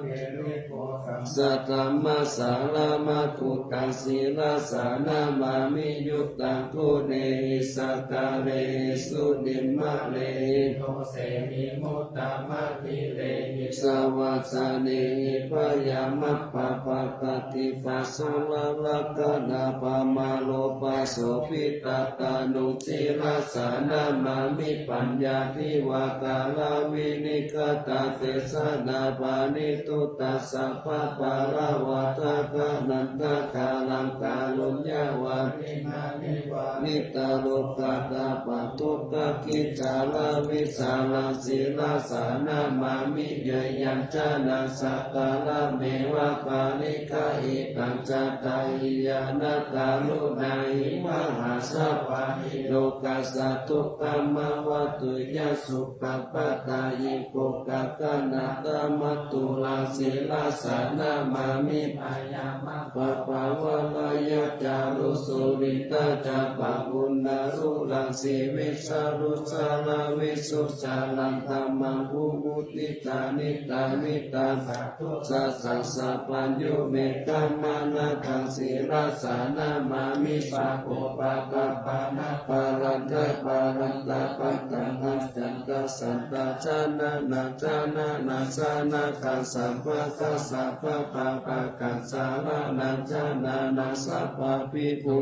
saddhammasāraṃ aggutaṃ sirasā namāmi. Yuddhaṃ guṇehi sakkārehi jutiṃ balavedihi dosehi muddamakehehi sabbadassanehi byāmappabhātadīpajalalakkhaṇappaṃ māropāsobhitattānuṃ sirasā namāmi. Paññādivākāraviññāṇadassanapaṇidho dassapappavārakānandakāraṃ kāruññavāsinā nivaritalokatthabbantukkakicchālavisālaṃ sirasā namāmi. Yayañjanaṃ sakkarameva paṭiggahitāṃ chattahiyāna karuṇāhi mahāsabhāhi lokassa dukkhamavatthu. Yā sukhappattā yā bhogakkhandhā mathuraṃ sirasā namāmi. Byāmappabhāvaṃ rājā ca sulindhā ca pāpuṇṇarūpaṃ siriṃsarūpaṃ saraṃvisuddhāraṃ dhammaṃ vimuccitanīdha mittaṃ sadū sasaṃ sabyaṃ yo me khamanāthaṃ sirasā namāmi. Pāpūpakamāparantaṃ parantapattaṃ ajjhattasañhātanaṃ janānandaṃ janakam sabbattha sabbapāpakaṃ saraṇaṃ janānaṃ sabbabhibhū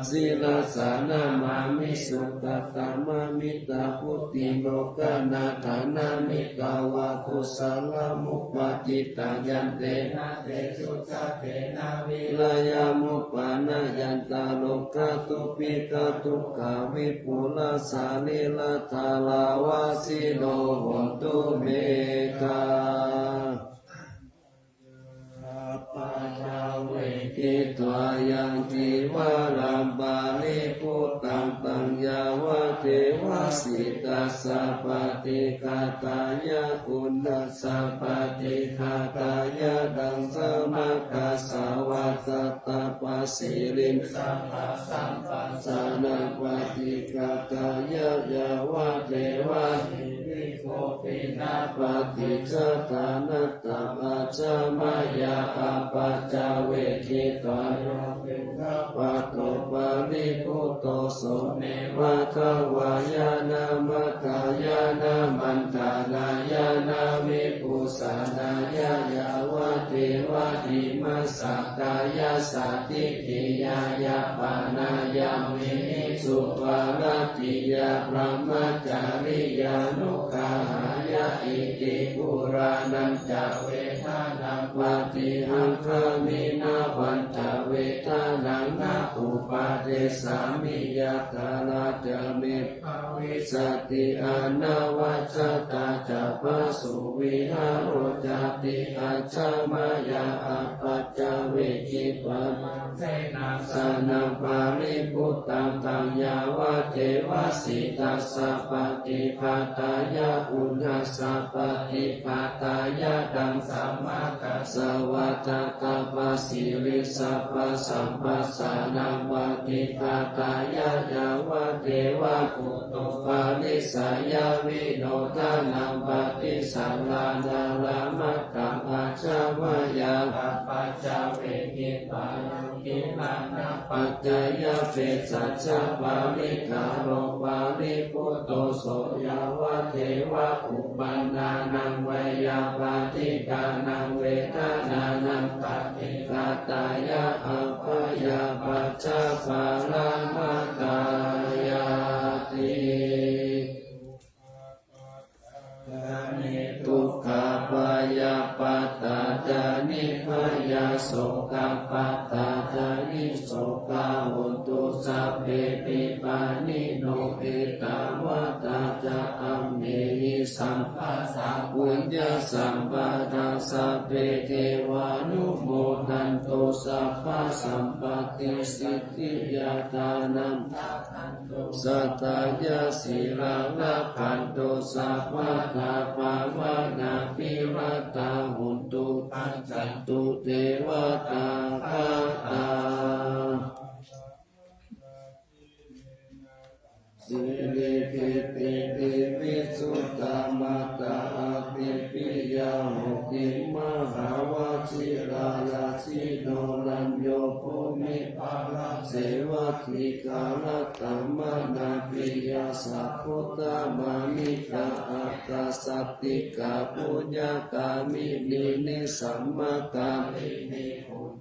sirasā namāmi. Sukkhamathaddhabuddhim lokanāthaṃ namitvā kusalamupāditaṃ yantena te susaṭṭhena vīriyamuppanāyantaṃ rogā dubhigā dukkhā vipulā sarīrā dāravāsino hontu me. Ga paccavekkhitvā yaṃ cīvaraṃ paribhuttaṃ taṃ yāvadeva sītassa paṭighātāya uṇhassa paṭighātāya taṃ samaggassa vātassa tappasiriṃ sanaṃ paṭighātāya yāvadeva paṭicchādanatthaṃ ajja mayā apaccavekkhitvā yo piṇḍapāto paribhutto so me vā davāya na madāya na maṇḍanāya na vibhūsanāya yāvadeva imassa kāyassa ṭhitiyā yāpanāya vihiṃsuparatiyā brahmacariyānuggahāya iti purāṇañca vedanaṃ paṭihaṅkhāmi navañca vedanaṃ na uppādessāmi yathāladdhaṃ me bhavissati anavajjatā ca phāsuvihāro cāti. Ajja mayā apaccavekkhitvā sanaṃ paribhuttaṃ taṃ yāvadeva sītassa paṭighātāya uṇhassa paṭighātāya taṃ samaggassa vātassa tappasiriṃ sabbasampassānaṃ paṭighātāya yāvadeva putthupalīsayavinodanāpaṭisallānārāmatthaṃ ajja mayā apaccavekkhitvā yo gilānapaccayabhesajjaparikkhāro paribhutto so yāvadeva uppannānaṃ veyyābādhikānaṃ vedanānaṃ paṭighātāya abyāpajjhaparamatāyāti. ca niddukkhā bhayappattā ca nibbhayā sokappattā ca nissokā hontu sabbepi pāṇino. Ettāvatā ca amhehi sambhataṃ puññasampadaṃ sabbe devānumodantu sabbasampattisiddhiyā. Dānaṃ dadantu saddhāya sīlaṃ rakkhantu sabbadā bhāvanābhiratā hontu gacchantu devatāgatā. Sīlī khitī visuddhā mātā ātepi yā hoti mahāvajirāyasino rañño bhūmiphalaṃ sevati galaṭṭhamanāpiyā sabbutthamaṇikā ākāsaṭṭhikā puññagāminī nisammakāminī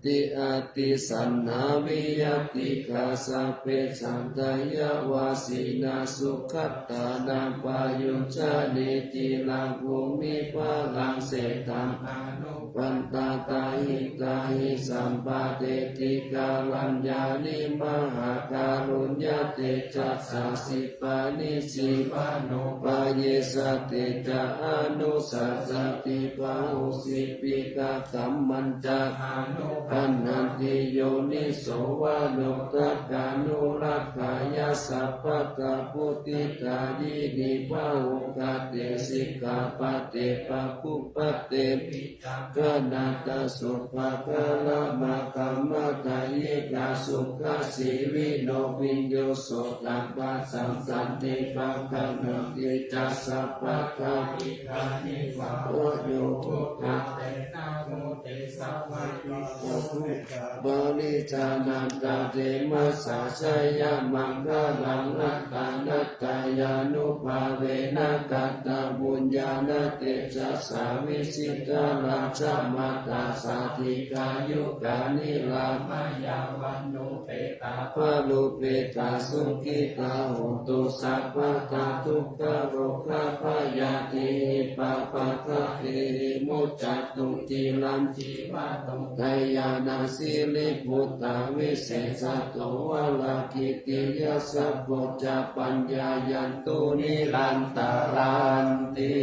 ti atthi saṇhā viyatikā sabbe saddhāya vāsinā sugatānaṃ payujjhane ciraṃ bhūmiphalaṃ seṭṭhaṃ anupaṇḍātahitāhi sampādetti kalyāṇī mahākāruññatejasā sipāni sipānupayesati ca anussasati bahusīpikakammañca anukammati yoniso manorakkhanurakkhāya sabbattha vuḍḍhidāyīni bahughate sikkhāpade pāpūpade micchattanatasubbakaramakamathayikasukhasīvino viññū sotapassaṃ santi pakaññanti ca sabbattha vigacchanti vayo dukkhadesamote sabbapāṇi janāndademassajayamaṅgalaṃ ratanattayānubhāvena katapuññānatejasā vijitā rakkhamātā sādhikā yukā nirāmayā vaṇṇupetā balupetā sukhitā hontu sabbadā dukkharogabhayatehi pāpaggatehi muccantu cirañjī vato dayānasīlibhūtā visesato varakītiyasabho ca paññāyantu nirantaranti.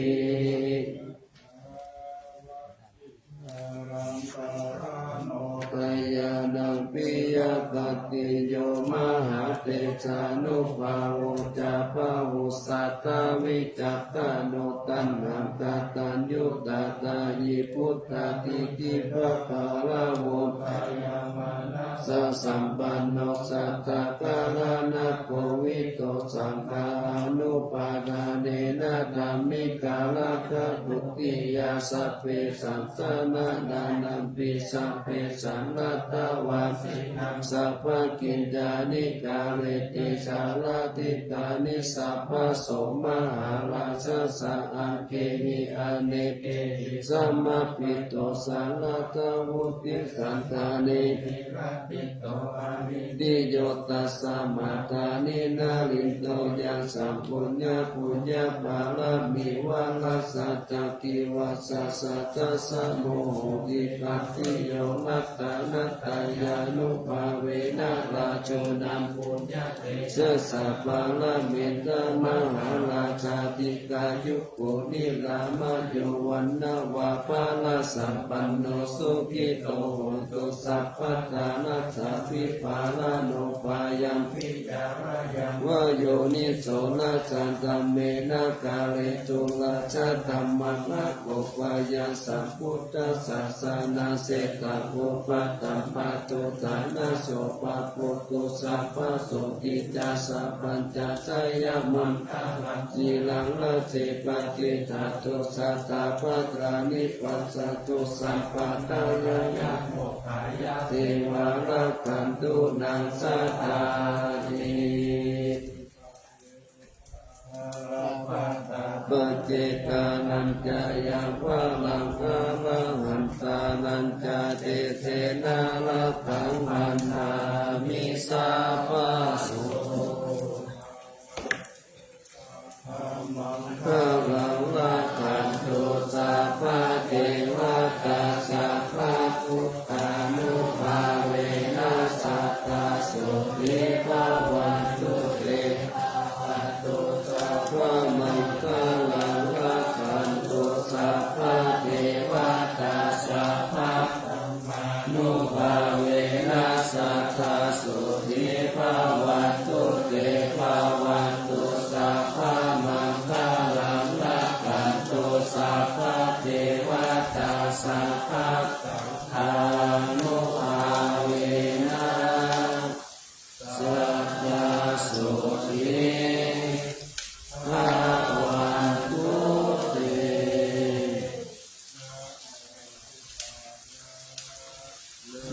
Dayānaṃ piyapātiyo mahātejānubhāvo ca bahusatthā vicakkhaṇo taṇhaṅkataññutā dāyī buddhādhipagāravo dayāmanassasampanno sādhakāraṇakovito saṅghānupādānena dhammikā rakkhāputtiyā sabbesaṃ saraṇaṃ namāmi sabbesaṃ natthā vācanaṃ sabbakiñjāni kareti sārathikāni sabbaso mahārājassa aṅgehi anekehi samāhito sarathā vuḍḍhisattāni viratito avikkhiyo tasmā dāni nalīno yaṃ saṃbuññā puññapāramī vārassa candimā satta tassa moho vipattino ratanattayānubhāvena rājānaṃ puññatejasā pāramī mahārājādhikāyuko nirāmayo vaṇṇavanto balāsampanno sukhito hotu sabbadā. Natthāpi pārano bhayaṃ bhiyā bhayam bhayā yoniso rājadhammena kāretu rājadhammaṃ. Nāgo bhayaṃ sambuddhassa janassenako paṭhamaduttānaso pāpūtu sabbasotthiñca sabbañca jayamaṅgalaṃ. Ciraṃ rājje patiṭṭhātu sadā bhadrani pashyantu sabbadā. Jayamaṅgalaṃ hotu sabbadā. Devā rakkhantu sadā. Paccekānañca yaṃ balaṃ arahantānañca tejena rakkhaṃ bandhāmi sabbaso. Maṅgalaṃ sabbabuddhānubhāvena sadā sotthī bhavantu te.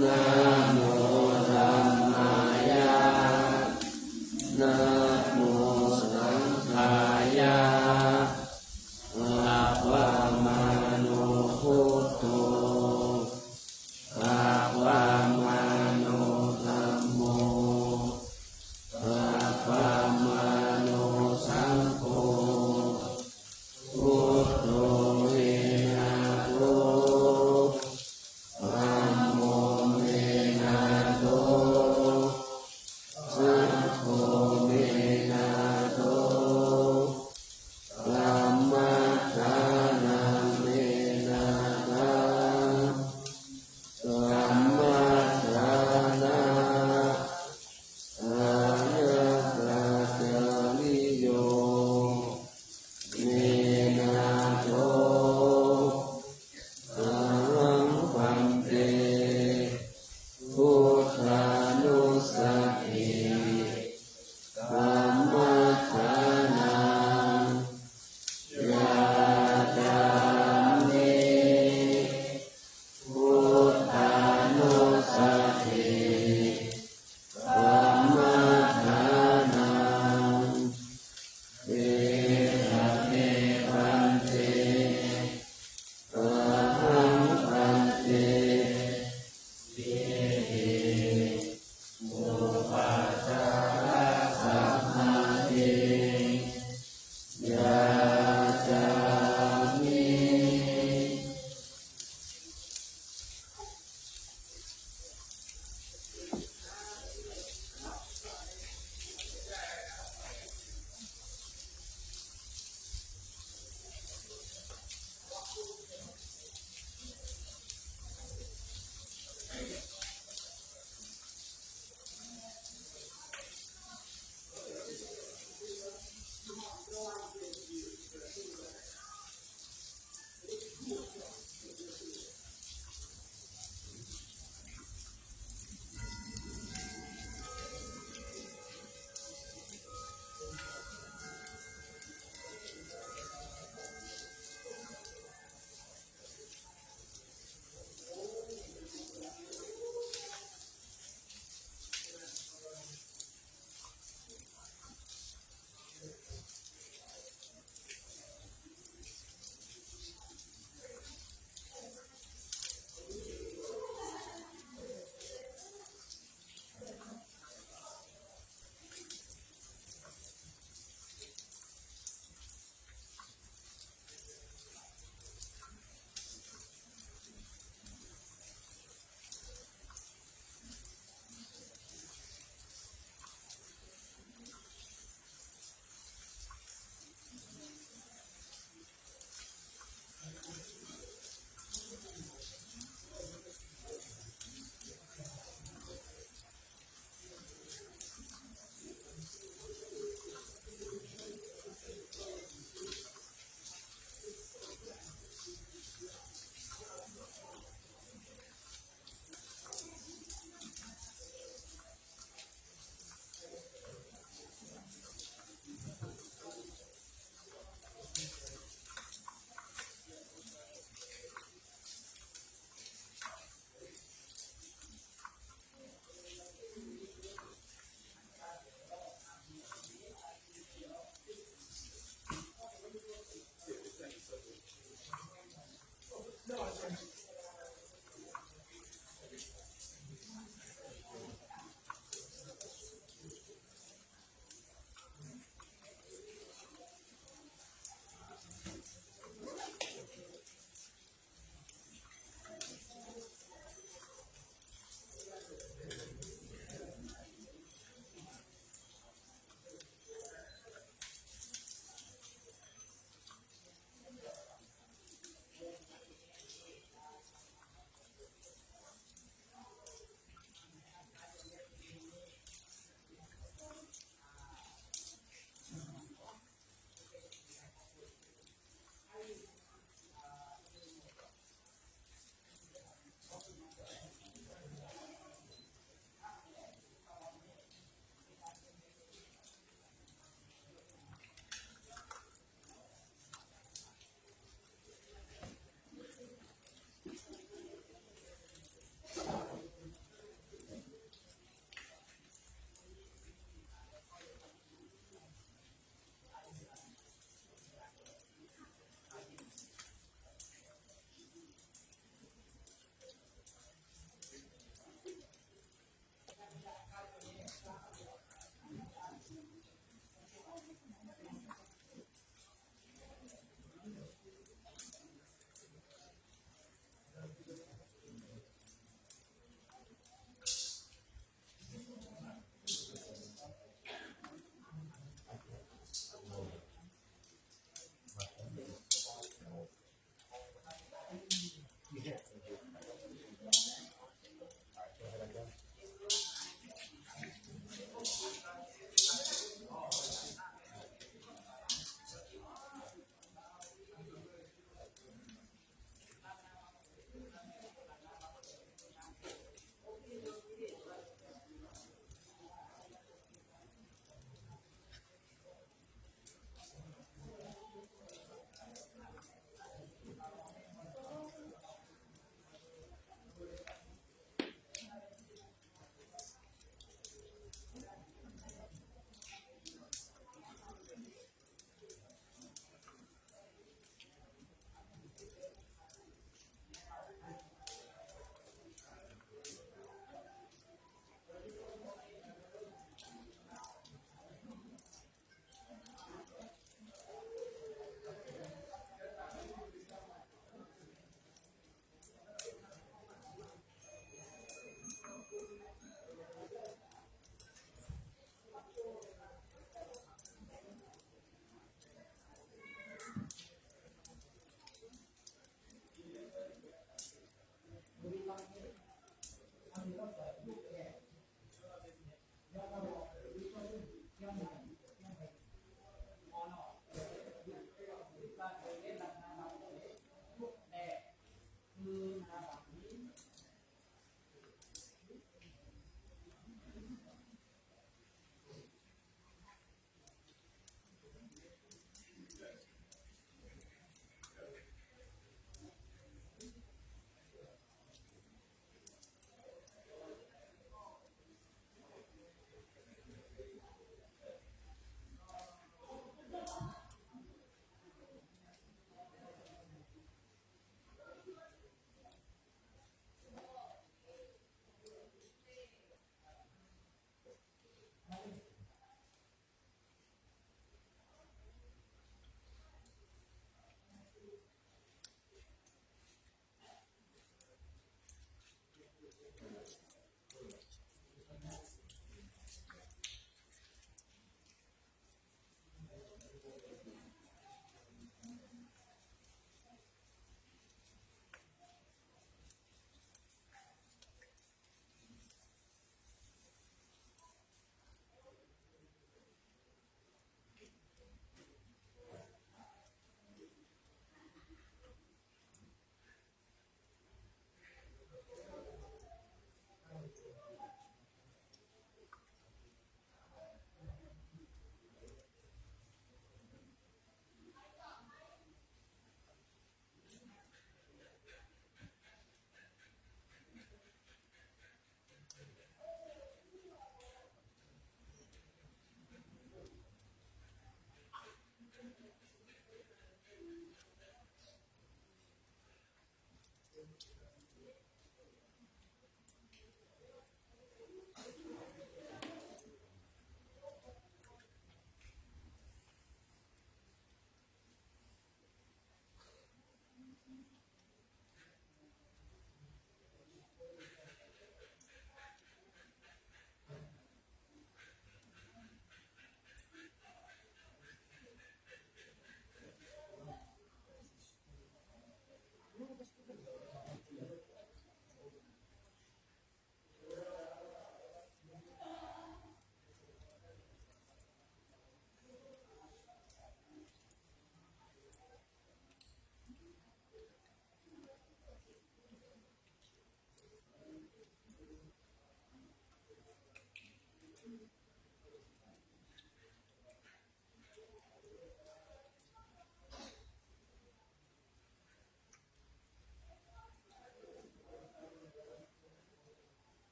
Namo dhammāya, namo saṅghāya, appamāṇo buddho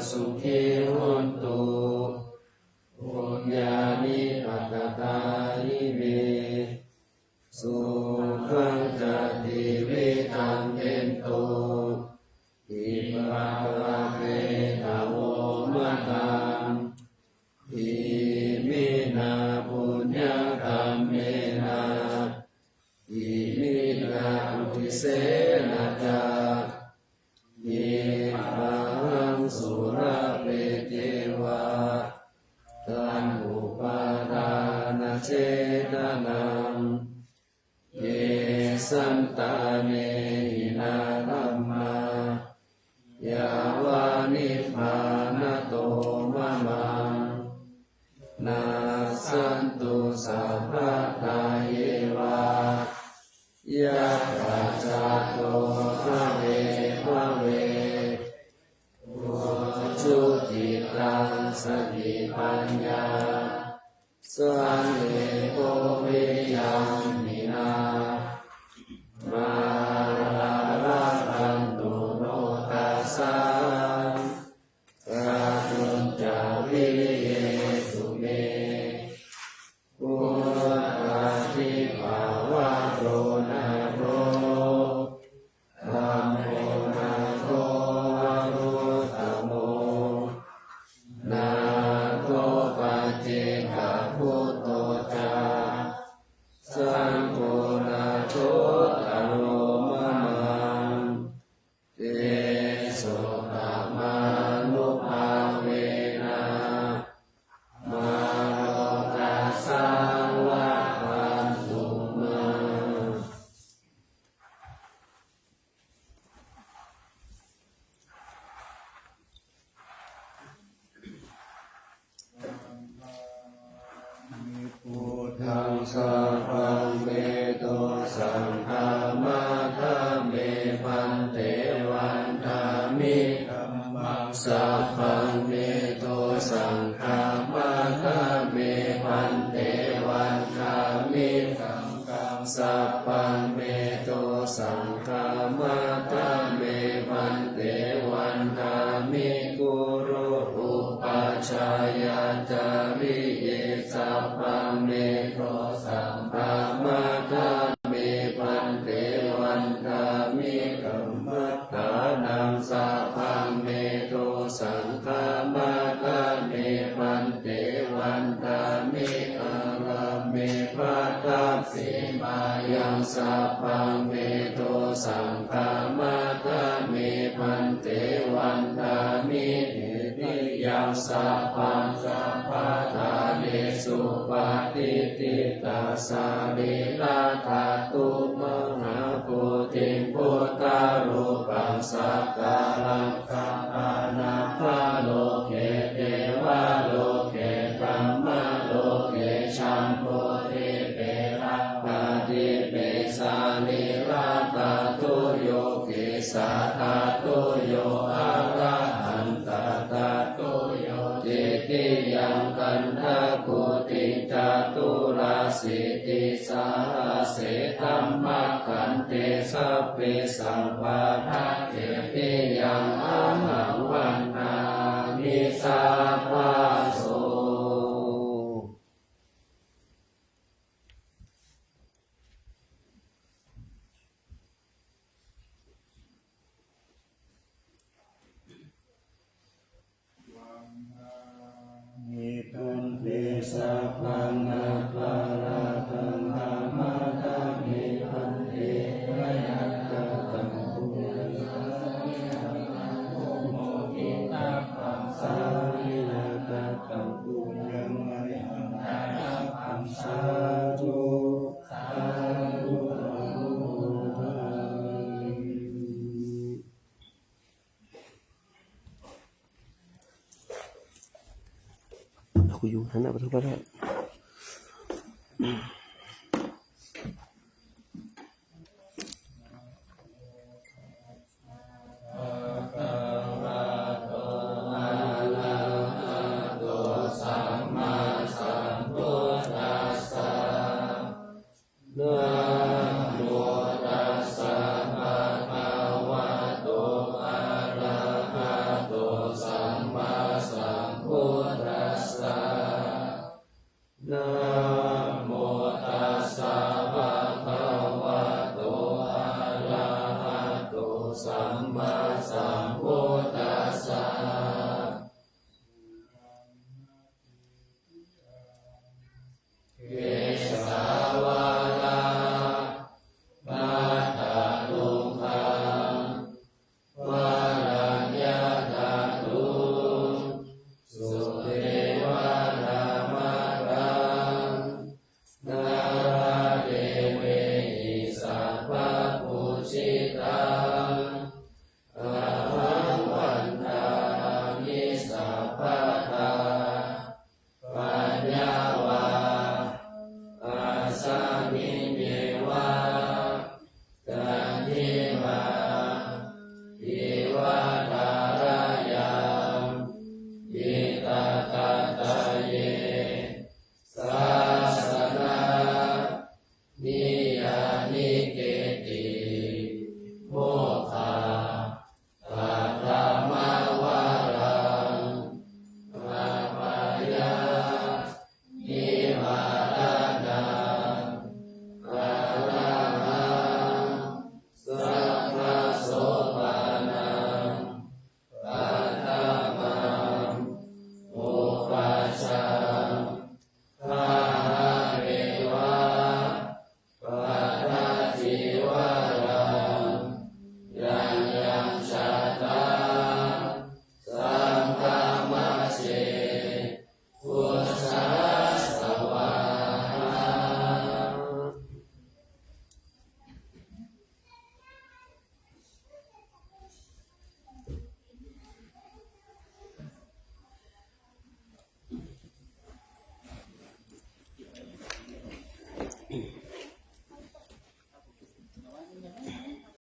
sukhī hontu, puññāni pakatāni me, sukhañca tividhaṃ dentu, khippaṃ pāpetha vomataṃ, iminā puññakammena, iminā uddisena ca, ye pāhaṃ sulabhe ceva, taṇhupādānachedanaṃ, ye santāne hinā dhammā, yāva nibbānato mamaṃ, nassantu sabbadā yeva, yattha jāto bhave bhave, ujucittaṃ satipaññā, sallekho viriyamhinā, mārā labhantu nokāsaṃ, kātuñca viriyesu me, vuḍḍhādhipavaro nātho, dhammo nātho varuttamo, nātho paccekabuddho ca, saṅgho nāthottaro mamaṃ, tesottamānubhāvena, mārokāsaṃ labhantu mā. Buddhaṃ sabbaṃ me dosaṃ khamatha me bhante, vandāmi dhammaṃ sabbaṃ me dosaṃ khamatha me bhante, vandāmi saṅghaṃ sabbaṃ me dosaṃ khamatha me bhante, vandāmi guru upajjhāyācariye sabbaṃ me dosaṃ khamatha me bhante, vandāmi kammaṭṭhānaṃ sabbaṃ me dosaṃ khamatha me bhante, vandāmi ārāme bhaddasīmāyaṃ sabbaṃ me dosaṃ khamatha me bhante, vandāmi titiyaṃ sabbaṃ sabbaṭṭhānesu patiṭṭhitā sarīradhātu mahābodhiṃ buddharūpaṃ sakalaṃ sadā nāgaloke devaloke brahmaloke jambudīpe lampādīpe sarīradhātuyo kesādhātuyo arahantadhātuyo titiyaṃ gandhakuṭiṃ caturāsīti sahase dhammakkhandhe sabbesaṃ paṭṭhāne titiyaṃ ahaṃ vandāmi sabbaso. Vandāmi bhante sabbaṃ aparādhaṃ khamatha me bhante, mayā kataṃ puññaṃ pāpetha vimuccitabbaṃ, mayā kataṃ puññaṃ mayhaṃ dātabbaṃ. Sādhu, sādhu, anumodāmi. เอากูอยู่หันหน้าไปทางพระธาตุ